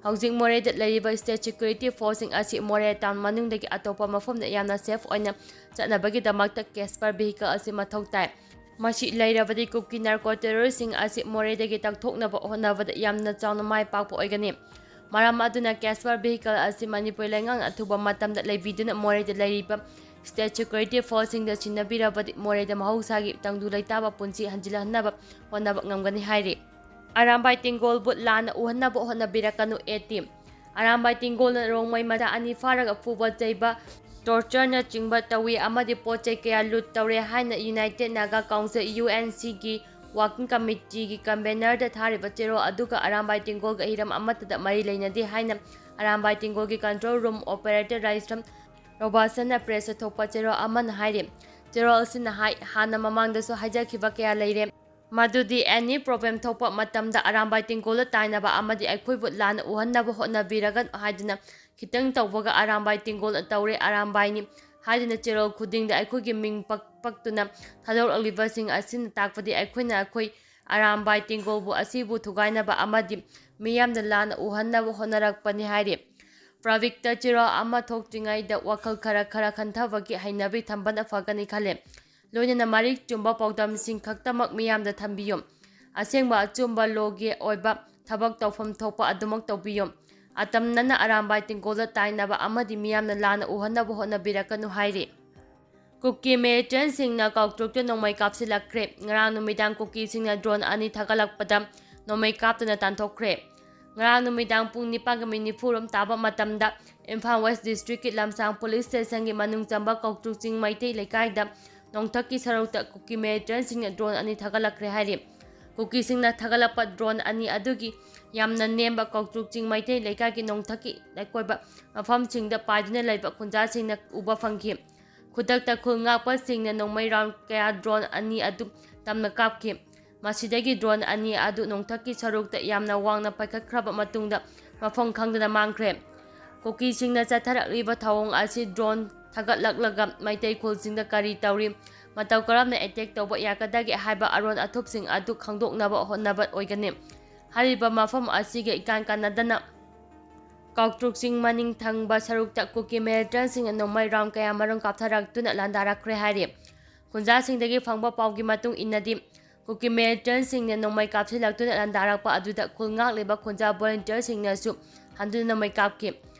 ꯍꯧꯖꯤꯛ ꯃꯣꯔꯦꯗ ꯂꯩꯔꯤꯕ state security forceꯁꯤꯡ ꯑꯁꯤ ꯃꯣꯔꯦ town ꯃꯅꯨꯡꯗꯒꯤ ꯑꯇꯣꯞꯄ ꯃꯐꯝꯗ ꯌꯥꯝꯅ safe ꯑꯣꯏꯅ ꯆꯠꯅꯕꯒꯤꯗꯃꯛꯇ cash power vehicle ꯑꯁꯤ ꯃꯊꯧ ꯇꯥꯏ꯫ ꯃꯁꯤ ꯂꯩꯔꯕꯗꯤ ꯀꯨꯀꯤ narco terroristꯁꯤꯡ ꯑꯁꯤ ꯃꯣꯔꯦꯗꯒꯤ ꯇꯛꯊꯣꯛꯅꯕ ꯍꯣꯠꯅꯕꯗ ꯌꯥꯝꯅ ꯆꯥꯎꯅ ꯃꯥꯏ ꯄꯥꯛꯄ ꯑꯣꯏꯒꯅꯤ꯫ ꯃꯔꯝ ꯑꯗꯨꯅ cash power vehicle ꯑꯁꯤ ꯃꯅꯤꯄꯨꯔ ꯂꯩꯉꯥꯛꯅ ꯑꯊꯨꯕ ꯃꯇꯝꯗ ꯂꯩꯕꯤꯗꯨꯅ ꯃꯣꯔꯦꯗ ꯂꯩꯔꯤꯕ state security forceꯁꯤꯡꯗ ꯁꯤꯟꯅꯕꯤꯔꯕꯗꯤ ꯃꯣꯔꯦꯗ ꯃꯍꯧꯁꯥꯒꯤ ꯇꯪꯗꯨ ꯂꯩꯇꯥꯕ ꯄꯨꯟꯁꯤ ꯍꯟꯖꯤꯜꯍꯟꯅꯕ ꯍꯣꯠꯅꯕ ꯉꯝꯒꯅꯤ ꯍꯥꯏꯔꯤ꯫ ꯑꯔꯥꯝꯕꯥꯏ ꯇꯦꯡꯒꯣꯜꯕꯨ ꯂꯥꯟꯅ ꯎꯍꯟꯅꯕ ꯍꯣꯠꯅꯕꯤꯔꯛꯀꯅꯨ, ꯑꯦ ꯇꯤ꯫ ꯑꯔꯥꯝꯕꯥꯏ ꯇꯦꯡꯒꯣꯜꯅ ꯔꯣꯡꯃꯩ ꯃꯆꯥ ꯑꯅꯤ ꯐꯥꯔꯒ ꯐꯨꯕ ꯆꯩꯕ, tortureꯅꯆꯤꯡꯕ ꯇꯧꯏ ꯑꯃꯗꯤ ꯄꯣꯠ ꯆꯩ ꯀꯌꯥ loot ꯇꯧꯔꯦ ꯍꯥꯏꯅ United Naga Council, UNCꯒꯤ working committeeꯒꯤ convenerꯗ ꯊꯥꯔꯤꯕ ꯆꯦꯔꯣꯜ ꯑꯗꯨꯒ ꯑꯔꯥꯝꯕꯥꯏ ꯇꯦꯡꯒꯣꯜꯒ ꯍꯤꯔꯝ ꯑꯃꯠꯇꯗ ꯃꯔꯤ ꯂꯩꯅꯗꯦ ꯍꯥꯏꯅ ꯑꯔꯥꯝꯕꯥꯏ ꯇꯦꯡꯒꯣꯜꯒꯤ control room operator ꯔꯥꯏꯁ꯭ꯔꯝ ꯔꯣꯕꯥꯁꯟꯅ pressꯇ ꯊꯣꯛꯄ ꯆꯦꯔꯣꯜ ꯑꯃꯅ ꯍꯥꯏꯔꯤ꯫ ꯆꯦꯔꯣꯜ ꯑꯁꯤꯅ ꯍꯥꯏ, ꯍꯥꯟꯅ ꯃꯃꯥꯡꯗꯁꯨ ꯍꯥꯏꯖꯈꯤꯕ ꯀꯌꯥ ꯂꯩꯔꯦ꯫ ꯃꯗꯨꯗꯤ any problem ꯊꯣꯛꯄ ꯃꯇꯝꯗ ꯑꯔꯥꯝꯕꯥꯏ ꯇꯦꯡꯒꯣꯜꯗ ꯇꯥꯏꯅꯕ ꯑꯃꯗꯤ ꯑꯩꯈꯣꯏꯕꯨ ꯂꯥꯟꯅ ꯎꯍꯟꯅꯕ ꯍꯣꯠꯅꯕꯤꯔꯒꯅꯨ ꯍꯥꯏꯗꯨꯅ ꯈꯤꯇꯪ ꯇꯧꯕꯒ ꯑꯔꯥꯝꯕꯥꯏ ꯇꯦꯡꯒꯣꯜꯅ ꯇꯧꯔꯦ, ꯑꯔꯥꯝꯕꯥꯏꯅꯤ ꯍꯥꯏꯗꯨꯅ ꯆꯦꯔꯣꯜ ꯈꯨꯗꯤꯡꯗ ꯑꯩꯈꯣꯏꯒꯤ ꯃꯤꯡ ꯄꯛ-, ꯄꯛꯇꯨꯅ ꯊꯥꯗꯣꯔꯛꯂꯤꯕꯁꯤꯡ ꯑꯁꯤꯅ ꯇꯥꯛꯄꯗꯤ ꯑꯩꯈꯣꯏꯅ ꯑꯩꯈꯣꯏ ꯑꯔꯥꯝꯕꯥꯏ ꯇꯦꯡꯒꯣꯜꯕꯨ ꯑꯁꯤꯕꯨ ꯊꯨꯒꯥꯏꯅꯕ ꯑꯃꯗꯤ ꯃꯤꯌꯥꯝꯗ ꯂꯥꯟꯅ ꯎꯍꯟꯅꯕ ꯍꯣꯠꯅꯔꯛꯄꯅꯤ ꯍꯥꯏꯔꯤ꯫ Publicꯇ ꯆꯦꯔꯣꯜ ꯑꯃ ꯊꯣꯛꯇ꯭ꯔꯤꯉꯩꯗ ꯋꯥꯈꯜ ꯈꯔ ꯈꯔ ꯈꯟꯊꯕꯒꯤ ꯍꯩꯅꯕꯤ ꯊꯝꯕꯅ ꯐꯒꯅꯤ ꯈꯜꯂꯦ꯫ ꯂꯣꯏꯅꯅ ꯃꯔꯤꯛ ꯆꯨꯝꯕ ꯄꯥꯎꯗꯝꯁꯤꯡ ꯈꯛꯇꯃꯛ ꯃꯤꯌꯥꯝꯗ ꯊꯝꯕꯤꯌꯨ꯫ ꯑꯁꯦꯡꯕ ꯑꯆꯨꯝꯕ lawꯒꯤ ꯑꯣꯏꯕ ꯊꯕꯛ ꯇꯧꯐꯝ ꯊꯣꯛꯄ ꯑꯗꯨꯃꯛ ꯇꯧꯕꯤꯌꯨ꯫ ꯑꯇꯝꯅꯅ ꯑꯔꯥꯝꯕꯥꯏ ꯇꯦꯡꯒꯣꯜꯗ ꯇꯥꯏꯅꯕ ꯑꯃꯗꯤ ꯃꯤꯌꯥꯝꯅ ꯂꯥꯟꯅ ꯎꯍꯟꯅꯕ ꯍꯣꯠꯅꯕꯤꯔꯛꯀꯅꯨ ꯍꯥꯏꯔꯤ꯫ ꯀꯨꯀꯤ ꯃꯤꯂꯤꯇꯦꯟꯁꯤꯡꯅ ꯀꯥꯎꯇ꯭ꯔꯨꯛꯇ ꯅꯣꯡꯃꯩ ꯀꯥꯞꯁꯤꯜꯂꯛꯈ꯭ꯔꯦ꯫ ꯉꯔꯥꯡ ꯅꯨꯃꯤꯗꯥꯡ ꯀꯨꯀꯤꯁꯤꯡꯅ ꯗ꯭ꯔꯣꯟ ꯑꯅꯤ ꯊꯥꯒꯠꯂꯛꯄꯗ ꯅꯣꯡꯃꯩ ꯀꯥꯞꯇꯨꯅ ꯇꯥꯟꯊꯣꯛꯈ꯭ꯔꯦ꯫ ꯉꯔꯥꯡ ꯅꯨꯃꯤꯗꯥꯡ ꯄꯨꯡ ꯅꯤꯄꯥꯟꯒ ꯃꯤꯅꯤꯠ ꯅꯤꯐꯨ ꯔꯣꯝ ꯇꯥꯕ ꯃꯇꯝꯗ ꯏꯝꯐꯥꯜ ꯋꯦꯁ ꯗꯤꯁꯇ꯭ꯔꯤꯛꯀꯤ ꯂꯝꯁꯥꯡ ꯄꯨꯂꯤꯁ ꯁ꯭ꯇꯦꯁꯟꯒꯤ ꯃꯅꯨꯡ ꯆꯟꯕ ꯀꯥꯎꯇ꯭ꯔꯨꯛ ꯆꯤꯡ ꯃꯩꯇꯩ ꯂꯩꯀꯥꯏꯗ ꯅꯣꯡꯊꯛꯀꯤ ꯁꯔꯨꯛꯇ ꯀꯨꯀꯤ ꯃꯤꯂꯤꯇꯦꯟꯁꯤꯡꯅ ꯗ꯭ꯔꯣꯟ ꯑꯅꯤ ꯊꯥꯒꯠꯂꯛꯈ꯭ꯔꯦ ꯍꯥꯏꯔꯤ꯫ ꯀꯨꯀꯤꯁꯤꯡꯅ ꯊꯥꯒꯠꯂꯛꯄ ꯗ꯭ꯔꯣꯟ ꯑꯅꯤ ꯑꯗꯨꯒꯤ ꯌꯥꯝꯅ ꯅꯦꯝꯕ ꯀꯥꯎꯇ꯭ꯔꯨꯛ ꯆꯤꯡ ꯃꯩꯇꯩ ꯂꯩꯀꯥꯏꯒꯤ ꯅꯣꯡꯊꯛꯀꯤ ꯂꯩꯀꯣꯏꯕ ꯃꯐꯝꯁꯤꯡꯗ ꯄꯥꯏꯗꯨꯅ ꯂꯩꯕ ꯈꯨꯟꯖꯥꯁꯤꯡꯅ ꯎꯕ ꯐꯪꯈꯤ꯫ ꯈꯨꯗꯛꯇ ꯈꯨꯜ ꯉꯥꯛꯄꯁꯤꯡꯅ ꯅꯣꯡꯃꯩ ꯔꯥꯎꯟ ꯀꯌꯥ ꯗ꯭ꯔꯣꯟ ꯑꯅꯤ ꯑꯗꯨ ꯇꯝꯅ ꯀꯥꯞꯈꯤ꯫ ꯃꯁꯤꯗꯒꯤ ꯗ꯭ꯔꯣꯟ ꯑꯅꯤ ꯑꯗꯨ ꯅꯣꯡꯊꯛꯀꯤ ꯁꯔꯨꯛꯇ ꯌꯥꯝꯅ ꯋꯥꯡꯅ ꯄꯥꯏꯈꯠꯈ꯭ꯔꯕ ꯃꯇꯨꯡꯗ ꯃꯐꯝ ꯈꯪꯗꯅ ꯃꯥꯡꯈ꯭ꯔꯦ꯫ ꯀꯨꯀꯤꯁꯤꯡꯅ ꯆꯠꯊꯔꯛꯂꯤꯕ ꯊꯧꯑꯣꯡ ꯑꯁꯤ ꯗ꯭ꯔꯣꯟ ꯊꯥꯒꯠꯂꯛꯂꯒ ꯃꯩꯇꯩ ꯈꯨꯜꯁꯤꯡꯗ ꯀꯔꯤ ꯇꯧꯔꯤ, ꯃꯇꯧ ꯀꯔꯝꯅ ꯑꯦꯇꯦꯛ ꯇꯧꯕ ꯌꯥꯒꯗꯒꯦ ꯍꯥꯏꯕ ꯑꯔꯣꯟ ꯑꯊꯨꯞꯁꯤꯡ ꯑꯗꯨ ꯈꯪꯗꯣꯛꯅꯕ ꯍꯣꯠꯅꯕ ꯑꯣꯏꯒꯅꯤ꯫ ꯍꯥꯏꯔꯤꯕ ꯃꯐꯝ ꯑꯁꯤꯒ ꯏꯀꯥꯟ ꯀꯥꯟꯅꯗꯅ ꯀꯥꯎꯇ꯭ꯔꯨꯛ ꯆꯤꯡ ꯃꯅꯤꯡ ꯊꯪꯕ ꯁꯔꯨꯛꯇ ꯀꯨꯀꯤ ꯃꯤꯂꯤꯇꯦꯟꯁꯤꯡꯅ ꯅꯣꯡꯃꯩ ꯔꯥꯎꯟ ꯀꯌꯥꯃꯔꯨꯝ ꯀꯥꯞꯊꯔꯛꯇꯨꯅ ꯂꯥꯟꯗꯥꯔꯛꯈ꯭ꯔꯦ ꯍꯥꯏꯔꯤ꯫ ꯈꯨꯟꯖꯥꯁꯤꯡꯗꯒꯤ ꯐꯪꯕ ꯄꯥꯎꯒꯤ ꯃꯇꯨꯡ ꯏꯟꯅꯗꯤ, ꯀꯨꯀꯤ ꯃꯤꯂꯤꯇꯦꯟꯁꯤꯡꯅ ꯅꯣꯡꯃꯩ ꯀꯥꯞꯁꯤꯜꯂꯛꯇꯨꯅ ꯂꯥꯟꯗꯥꯔꯛꯄ ꯑꯗꯨꯗ ꯈꯨꯜ ꯉꯥꯛꯂꯤꯕ ꯈꯨꯟꯖꯥ ꯚꯣꯂꯨꯟꯇꯤꯌꯔꯁꯤꯡꯅꯁꯨ ꯍꯟꯗꯨꯅ ꯅꯣꯡꯃꯩ ꯀꯥꯞꯈꯤ꯫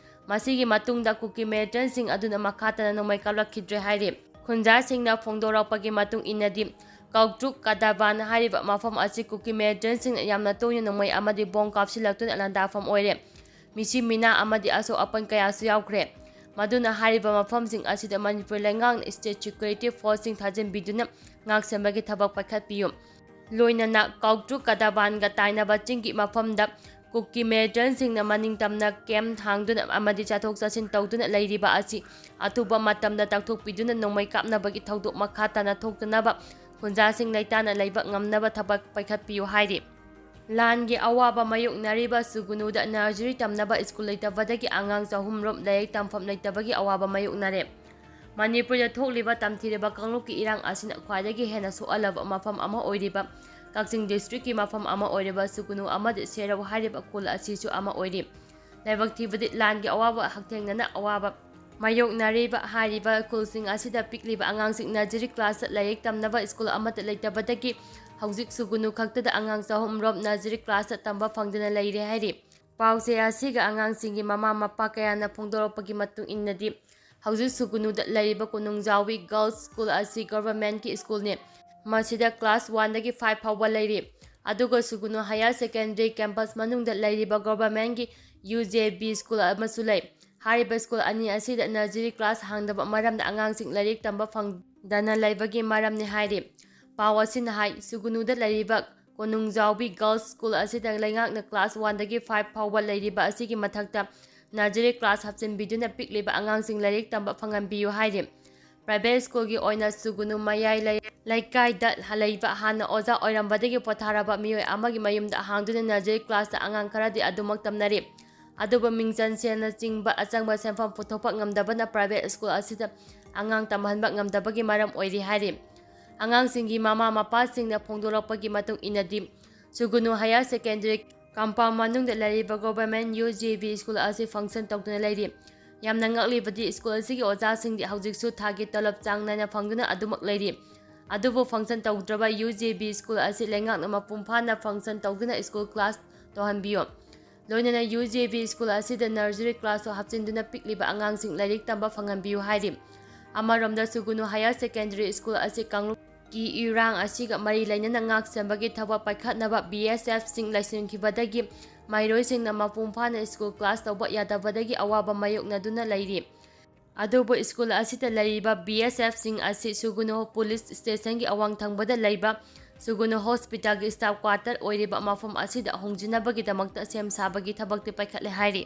ꯃꯁꯤꯒꯤ ꯃꯇꯨꯡꯗ ꯀꯨꯀꯤ ꯃꯤꯂꯤꯇꯦꯟꯁꯤꯡ ꯑꯗꯨꯅ ꯃꯈꯥ ꯇꯥꯅ ꯅꯣꯡꯃꯩ ꯀꯥꯞꯂꯛꯈꯤꯗ꯭ꯔꯦ ꯍꯥꯏꯔꯤ꯫ ꯈꯨꯟꯖꯥꯁꯤꯡꯅ ꯐꯣꯡꯗꯣꯔꯛꯄꯒꯤ ꯃꯇꯨꯡ ꯏꯟꯅꯗꯤ, ꯀꯥꯎꯇ꯭ꯔꯨꯛ ꯀꯗꯥꯕꯥꯟ ꯍꯥꯏꯔꯤꯕ ꯃꯐꯝ ꯑꯁꯤ ꯀꯨꯀꯤ ꯃꯤꯂꯤꯇꯦꯟꯁꯤꯡꯅ ꯌꯥꯝꯅ ꯇꯣꯏꯅ ꯅꯣꯡꯃꯩ ꯑꯃꯗꯤ ꯕꯣꯝ ꯀꯥꯞꯁꯤꯜꯂꯛꯇꯨꯅ ꯂꯥꯟꯗꯥꯐꯝ ꯑꯣꯏꯔꯦ꯫ ꯃꯤꯁꯤ ꯃꯤꯅꯥ ꯑꯃꯗꯤ ꯑꯁꯣꯛ ꯑꯄꯟ ꯀꯌꯥꯁꯨ ꯌꯥꯎꯈ꯭ꯔꯦ꯫ ꯃꯗꯨꯅ ꯍꯥꯏꯔꯤꯕ ꯃꯐꯝꯁꯤꯡ ꯑꯁꯤꯗ ꯃꯅꯤꯄꯨꯔ ꯂꯩꯉꯥꯛꯅ ꯁ꯭ꯇꯦꯠ ꯁꯦꯀ꯭ꯌꯨꯔꯤꯇꯤ ꯐꯣꯔꯁꯁꯤꯡ ꯊꯥꯖꯤꯟꯕꯤꯗꯨꯅ ꯉꯥꯛ ꯁꯦꯟꯕꯒꯤ ꯊꯕꯛ ꯄꯥꯏꯈꯠꯄꯤꯌꯨ꯫ ꯂꯣꯏꯅꯅ ꯀꯥꯎꯇ꯭ꯔꯨꯛ ꯀꯗꯥꯕꯥꯟꯒ ꯇꯥꯏꯅꯕ ꯆꯤꯡꯒꯤ ꯃꯐꯝꯗ ꯀꯨꯀꯤ ꯃꯤꯂꯤꯇꯦꯟꯁꯤꯡꯅ ꯃꯅꯤꯡ ꯇꯝꯅ ꯀꯦꯝ ꯊꯥꯡꯗꯨꯅ ꯑꯃꯗꯤ ꯆꯠꯊꯣꯛ ꯆꯠꯁꯤꯟ ꯇꯧꯗꯨꯅ ꯂꯩꯔꯤꯕ ꯑꯁꯤ ꯑꯊꯨꯕ ꯃꯇꯝꯗ ꯇꯥꯛꯊꯣꯛꯄꯤꯗꯨꯅ ꯅꯣꯡꯃꯩ ꯀꯥꯞꯅꯕꯒꯤ ꯊꯧꯗꯣꯛ ꯃꯈꯥ ꯇꯥꯅ ꯊꯣꯛꯇꯅꯕ ꯈꯨꯟꯖꯥꯁꯤꯡ ꯂꯩꯇꯥꯅ ꯂꯩꯕ ꯉꯝꯅꯕ ꯊꯕꯛ ꯄꯥꯏꯈꯠꯄꯤꯌꯨ ꯍꯥꯏꯔꯤ꯫ ꯂꯥꯟꯒꯤ ꯑꯋꯥꯕ ꯃꯥꯌꯣꯛꯅꯔꯤꯕ ꯁꯨꯒꯨꯅꯨꯗ ꯅꯔꯖꯔꯤ ꯇꯝꯅꯕ ꯁ꯭ꯀꯨꯜ ꯂꯩꯇꯕꯗꯒꯤ ꯑꯉꯥꯡ ꯆꯍꯨꯝ ꯔꯣꯝ ꯂꯥꯏꯔꯤꯛ ꯇꯝꯐꯝ ꯂꯩꯇꯕꯒꯤ ꯑꯋꯥꯕ ꯃꯥꯌꯣꯛꯅꯔꯦ꯫ ꯃꯅꯤꯄꯨꯔꯗ ꯊꯣꯛꯂꯤꯕ ꯇꯝꯊꯤꯔꯕ ꯀꯥꯡꯂꯨꯞꯀꯤ ꯏꯔꯥꯡ ꯑꯁꯤꯅ ꯈ꯭ꯋꯥꯏꯗꯒꯤ ꯍꯦꯟꯅ ꯁꯣꯛꯍꯜꯂꯕ ꯃꯐꯝ ꯑꯃ ꯑꯣꯏꯔꯤꯕ ꯀꯛꯆꯤꯡ ꯗꯤꯁꯇ꯭ꯔꯤꯛꯀꯤ ꯃꯐꯝ ꯑꯃ ꯑꯣꯏꯔꯤꯕ ꯁꯨꯒꯨꯅꯨ ꯑꯃꯗꯤ ꯁꯦꯔꯧ ꯍꯥꯏꯔꯤꯕ ꯈꯨꯜ ꯑꯁꯤꯁꯨ ꯑꯃ ꯑꯣꯏꯔꯤ꯫ ꯂꯥꯏꯕꯛ ꯊꯤꯕꯗꯤ ꯂꯥꯟꯒꯤ ꯑꯋꯥꯕ ꯍꯛꯊꯦꯡꯅꯅ ꯑꯋꯥꯕ ꯃꯥꯌꯣꯛꯅꯔꯤꯕ ꯍꯥꯏꯔꯤꯕ ꯈꯨꯜꯁꯤꯡ ꯑꯁꯤꯗ ꯄꯤꯛꯂꯤꯕ ꯑꯉꯥꯡꯁꯤꯡ ꯅꯔꯖꯔꯤ ꯀ꯭ꯂꯥꯁꯇ ꯂꯥꯏꯔꯤꯛ ꯇꯝꯅꯕ ꯁ꯭ꯀꯨꯜ ꯑꯃꯠꯇ ꯂꯩꯇꯕꯗꯒꯤ ꯍꯧꯖꯤꯛ ꯁꯨꯒꯨꯅꯨ ꯈꯛꯇꯗ ꯑꯉꯥꯡ ꯆꯍꯨꯝ ꯔꯣꯝ ꯅꯔꯖꯔꯤ ꯀ꯭ꯂꯥꯁꯇ ꯇꯝꯕ ꯐꯪꯗꯅ ꯂꯩꯔꯦ ꯍꯥꯏꯔꯤ꯫ ꯄꯥꯎꯆꯦ ꯑꯁꯤꯒ ꯑꯉꯥꯡꯁꯤꯡꯒꯤ ꯃꯃꯥ ꯃꯄꯥ ꯀꯌꯥꯅ ꯐꯣꯡꯗꯣꯔꯛꯄꯒꯤ ꯃꯇꯨꯡ ꯏꯟꯅꯗꯤ, ꯍꯧꯖꯤꯛ ꯁꯨꯒꯨꯅꯨꯗ ꯂꯩꯔꯤꯕ ꯀꯣꯅꯨꯡꯖꯥꯎꯕꯤ Girls School ꯑꯁꯤ ꯒꯣꯚꯔꯟꯃꯦꯟꯠꯀꯤ ꯁ꯭ꯀꯨꯜꯅꯤ꯫ ꯃꯁꯤꯗ ꯀ꯭ꯂꯥꯁ ꯋꯥꯟꯗꯒꯤ ꯐꯥꯏꯚ ꯐꯥꯎꯕ ꯂꯩꯔꯤ꯫ ꯑꯗꯨꯒ ꯁꯨꯒꯨꯅꯨ ꯍꯥꯌꯔ ꯁꯦꯀꯦꯟꯗꯔꯤ ꯀꯦꯝꯄꯁ ꯃꯅꯨꯡꯗ ꯂꯩꯔꯤꯕ ꯒꯣꯚꯔꯟꯃꯦꯟꯠꯀꯤ ꯌꯨ ꯖꯦ ꯕꯤ ꯁ꯭ꯀꯨꯜ ꯑꯃꯁꯨ ꯂꯩ꯫ ꯍꯥꯏꯔꯤꯕ ꯁ꯭ꯀꯨꯜ ꯑꯅꯤ ꯑꯁꯤꯗ ꯅꯔꯖꯔꯤ ꯀ꯭ꯂꯥꯁ ꯍꯥꯡꯗꯕ ꯃꯔꯝꯅ ꯑꯉꯥꯡꯁꯤꯡ ꯂꯥꯏꯔꯤꯛ ꯇꯝꯕ ꯐꯪꯗꯅ ꯂꯩꯕꯒꯤ ꯃꯔꯝꯅꯤ ꯍꯥꯏꯔꯤ꯫ ꯄꯥꯎ ꯑꯁꯤꯅ ꯍꯥꯏ, ꯁꯨꯒꯨꯅꯨꯗ ꯂꯩꯔꯤꯕ ꯀꯣꯅꯨꯡꯖꯥꯎꯕꯤ Girls School ꯑꯁꯤꯗ ꯂꯩꯉꯥꯛꯅ ꯀ꯭ꯂꯥꯁ ꯋꯥꯟꯗꯒꯤ ꯐꯥꯏꯚ ꯐꯥꯎꯕ ꯂꯩꯔꯤꯕ ꯑꯁꯤꯒꯤ ꯃꯊꯛꯇ ꯅꯔꯖꯔꯤ ꯀ꯭ꯂꯥꯁ ꯍꯥꯞꯆꯤꯟꯕꯤꯗꯨꯅ ꯄꯤꯛꯂꯤꯕ ꯑꯉꯥꯡꯁꯤꯡ ꯂꯥꯏꯔꯤꯛ ꯇꯝꯕ ꯐꯪꯍꯟꯕꯤꯌꯨ ꯍꯥꯏꯔꯤ꯫ ꯄ꯭ꯔꯥꯏꯚꯦꯠ ꯁ꯭ꯀꯨꯜꯒꯤ ꯑꯣꯏꯅ ꯁꯨꯒꯨꯅꯨ ꯃꯌꯥꯏ ꯂꯩ-, ꯂꯩꯀꯥꯏꯗ ꯂꯩꯕ ꯍꯥꯟꯅ ꯑꯣꯖꯥ ꯑꯣꯏꯔꯝꯕꯗꯒꯤ ꯄꯣꯊꯥꯔꯕ ꯃꯤꯑꯣꯏ ꯑꯃꯒꯤ ꯃꯌꯨꯝꯗ ꯍꯥꯡꯗꯨꯅ ꯅꯔꯖꯔꯤ ꯀ꯭ꯂꯥꯁꯇ ꯑꯉꯥꯡ ꯈꯔꯗꯤ ꯑꯗꯨꯃꯛ ꯇꯝꯅꯔꯤ꯫ ꯑꯗꯨꯕꯨ ꯃꯤꯡꯖꯟ ꯁꯦꯜꯅꯆꯤꯡꯕ ꯑꯆꯪꯕ ꯁꯦꯟꯐꯝ ꯄꯨꯊꯣꯛꯄ ꯉꯝꯗꯕꯅ ꯄ꯭ꯔꯥꯏꯚꯦꯠ ꯁ꯭ꯀꯨꯜ ꯑꯁꯤꯗ ꯑꯉꯥꯡ ꯇꯝꯍꯟꯕ ꯉꯝꯗꯕꯒꯤ ꯃꯔꯝ ꯑꯣꯏꯔꯤ ꯍꯥꯏꯔꯤ꯫ ꯑꯉꯥꯡꯁꯤꯡꯒꯤ ꯃꯃꯥ ꯃꯄꯥꯁꯤꯡꯅ ꯐꯣꯡꯗꯣꯔꯛꯄꯒꯤ ꯃꯇꯨꯡ ꯏꯟꯅꯗꯤ, ꯁꯨꯒꯨꯅꯨ ꯍꯥꯌꯔ ꯁꯦꯀꯦꯟꯗꯔꯤ ꯀꯝꯄꯥꯎꯟ ꯃꯅꯨꯡꯗ ꯂꯩꯔꯤꯕ government U J B school ꯑꯁꯤ ꯐꯪꯁꯟ ꯇꯧꯗꯨꯅ ꯂꯩꯔꯤ꯫ ꯌꯥꯝꯅ ꯉꯛꯂꯤꯕꯗꯤ, ꯁ꯭ꯀꯨꯜ ꯑꯁꯤꯒꯤ ꯑꯣꯖꯥꯁꯤꯡꯗꯤ ꯍꯧꯖꯤꯛꯁꯨ ꯊꯥꯒꯤ ꯇꯂꯕ ꯆꯥꯡ ꯅꯥꯏꯅ ꯐꯪꯗꯨꯅ ꯑꯗꯨꯃꯛ ꯂꯩꯔꯤ꯫ ꯑꯗꯨꯕꯨ ꯐꯪꯁꯟ ꯇꯧꯗ꯭ꯔꯕ ꯌꯨ ꯖꯦ ꯕꯤ ꯁ꯭ꯀꯨꯜ ꯑꯁꯤ ꯂꯩꯉꯥꯛꯅ ꯃꯄꯨꯡ ꯐꯥꯅ ꯐꯪꯁꯟ ꯇꯧꯗꯨꯅ ꯁ꯭ꯀꯨꯜ ꯀ꯭ꯂꯥꯁ ꯇꯧꯍꯟꯕꯤꯌꯨ꯫ ꯂꯣꯏꯅꯅ ꯌꯨ ꯖꯦ ꯕꯤ ꯁ꯭ꯀꯨꯜ ꯑꯁꯤꯗ ꯅꯔꯖꯔꯤ ꯀ꯭ꯂꯥꯁꯁꯨ ꯍꯥꯞꯆꯤꯟꯗꯨꯅ ꯄꯤꯛꯂꯤꯕ ꯑꯉꯥꯡꯁꯤꯡ ꯂꯥꯏꯔꯤꯛ ꯇꯝꯕ ꯐꯪꯍꯟꯕꯤꯌꯨ ꯍꯥꯏꯔꯤ꯫ ꯑꯃꯔꯣꯝꯗ ꯁꯨꯒꯨꯅꯨ ꯍꯥꯌꯔ ꯁꯦꯀꯦꯟꯗꯔꯤ ꯁ꯭ꯀꯨꯜ ꯑꯁꯤ ꯀꯥꯡꯂꯨꯞꯀꯤ ꯏꯔꯥꯡ ꯑꯁꯤꯒ ꯃꯔꯤ ꯂꯩꯅꯅ ꯉꯥꯛ ꯁꯦꯟꯕꯒꯤ ꯊꯕꯛ ꯄꯥꯏꯈꯠꯅꯕ ꯕꯤ ꯑꯦꯁ ꯑꯦꯐꯁꯤꯡ ꯂꯩꯁꯤꯟꯈꯤꯕꯗꯒꯤ ꯃꯍꯩꯔꯣꯏꯁꯤꯡꯅ ꯃꯄꯨꯡ ꯐꯥꯅ ꯁ꯭ꯀꯨꯜ ꯀ꯭ꯂꯥꯁ ꯇꯧꯕ ꯌꯥꯗꯕꯗꯒꯤ ꯑꯋꯥꯕ ꯃꯥꯌꯣꯛꯅꯗꯨꯅ ꯂꯩꯔꯤ꯫ ꯑꯗꯨꯕꯨ ꯁ꯭ꯀꯨꯜ ꯑꯁꯤꯗ ꯂꯩꯔꯤꯕ ꯕꯤ ꯑꯦꯁ ꯑꯦꯐꯁꯤꯡ ꯑꯁꯤ ꯁꯨꯒꯨꯅꯨ ꯄꯨꯂꯤꯁ ꯁ꯭ꯇꯦꯁꯟꯒꯤ ꯑꯋꯥꯡ ꯊꯪꯕꯗ ꯂꯩꯕ ꯁꯨꯒꯨꯅꯨ ꯍꯣꯁꯄꯤꯇꯥꯜꯒꯤ ꯁ꯭ꯇꯥꯐ ꯀ꯭ꯋꯥꯔꯇꯔ ꯑꯣꯏꯔꯤꯕ ꯃꯐꯝ ꯑꯁꯤꯗ ꯍꯣꯡꯖꯤꯟꯅꯕꯒꯤꯗꯃꯛꯇ ꯁꯦꯝ ꯁꯥꯕꯒꯤ ꯊꯕꯛꯇꯤ ꯄꯥꯏꯈꯠꯂꯦ ꯍꯥꯏꯔꯤ꯫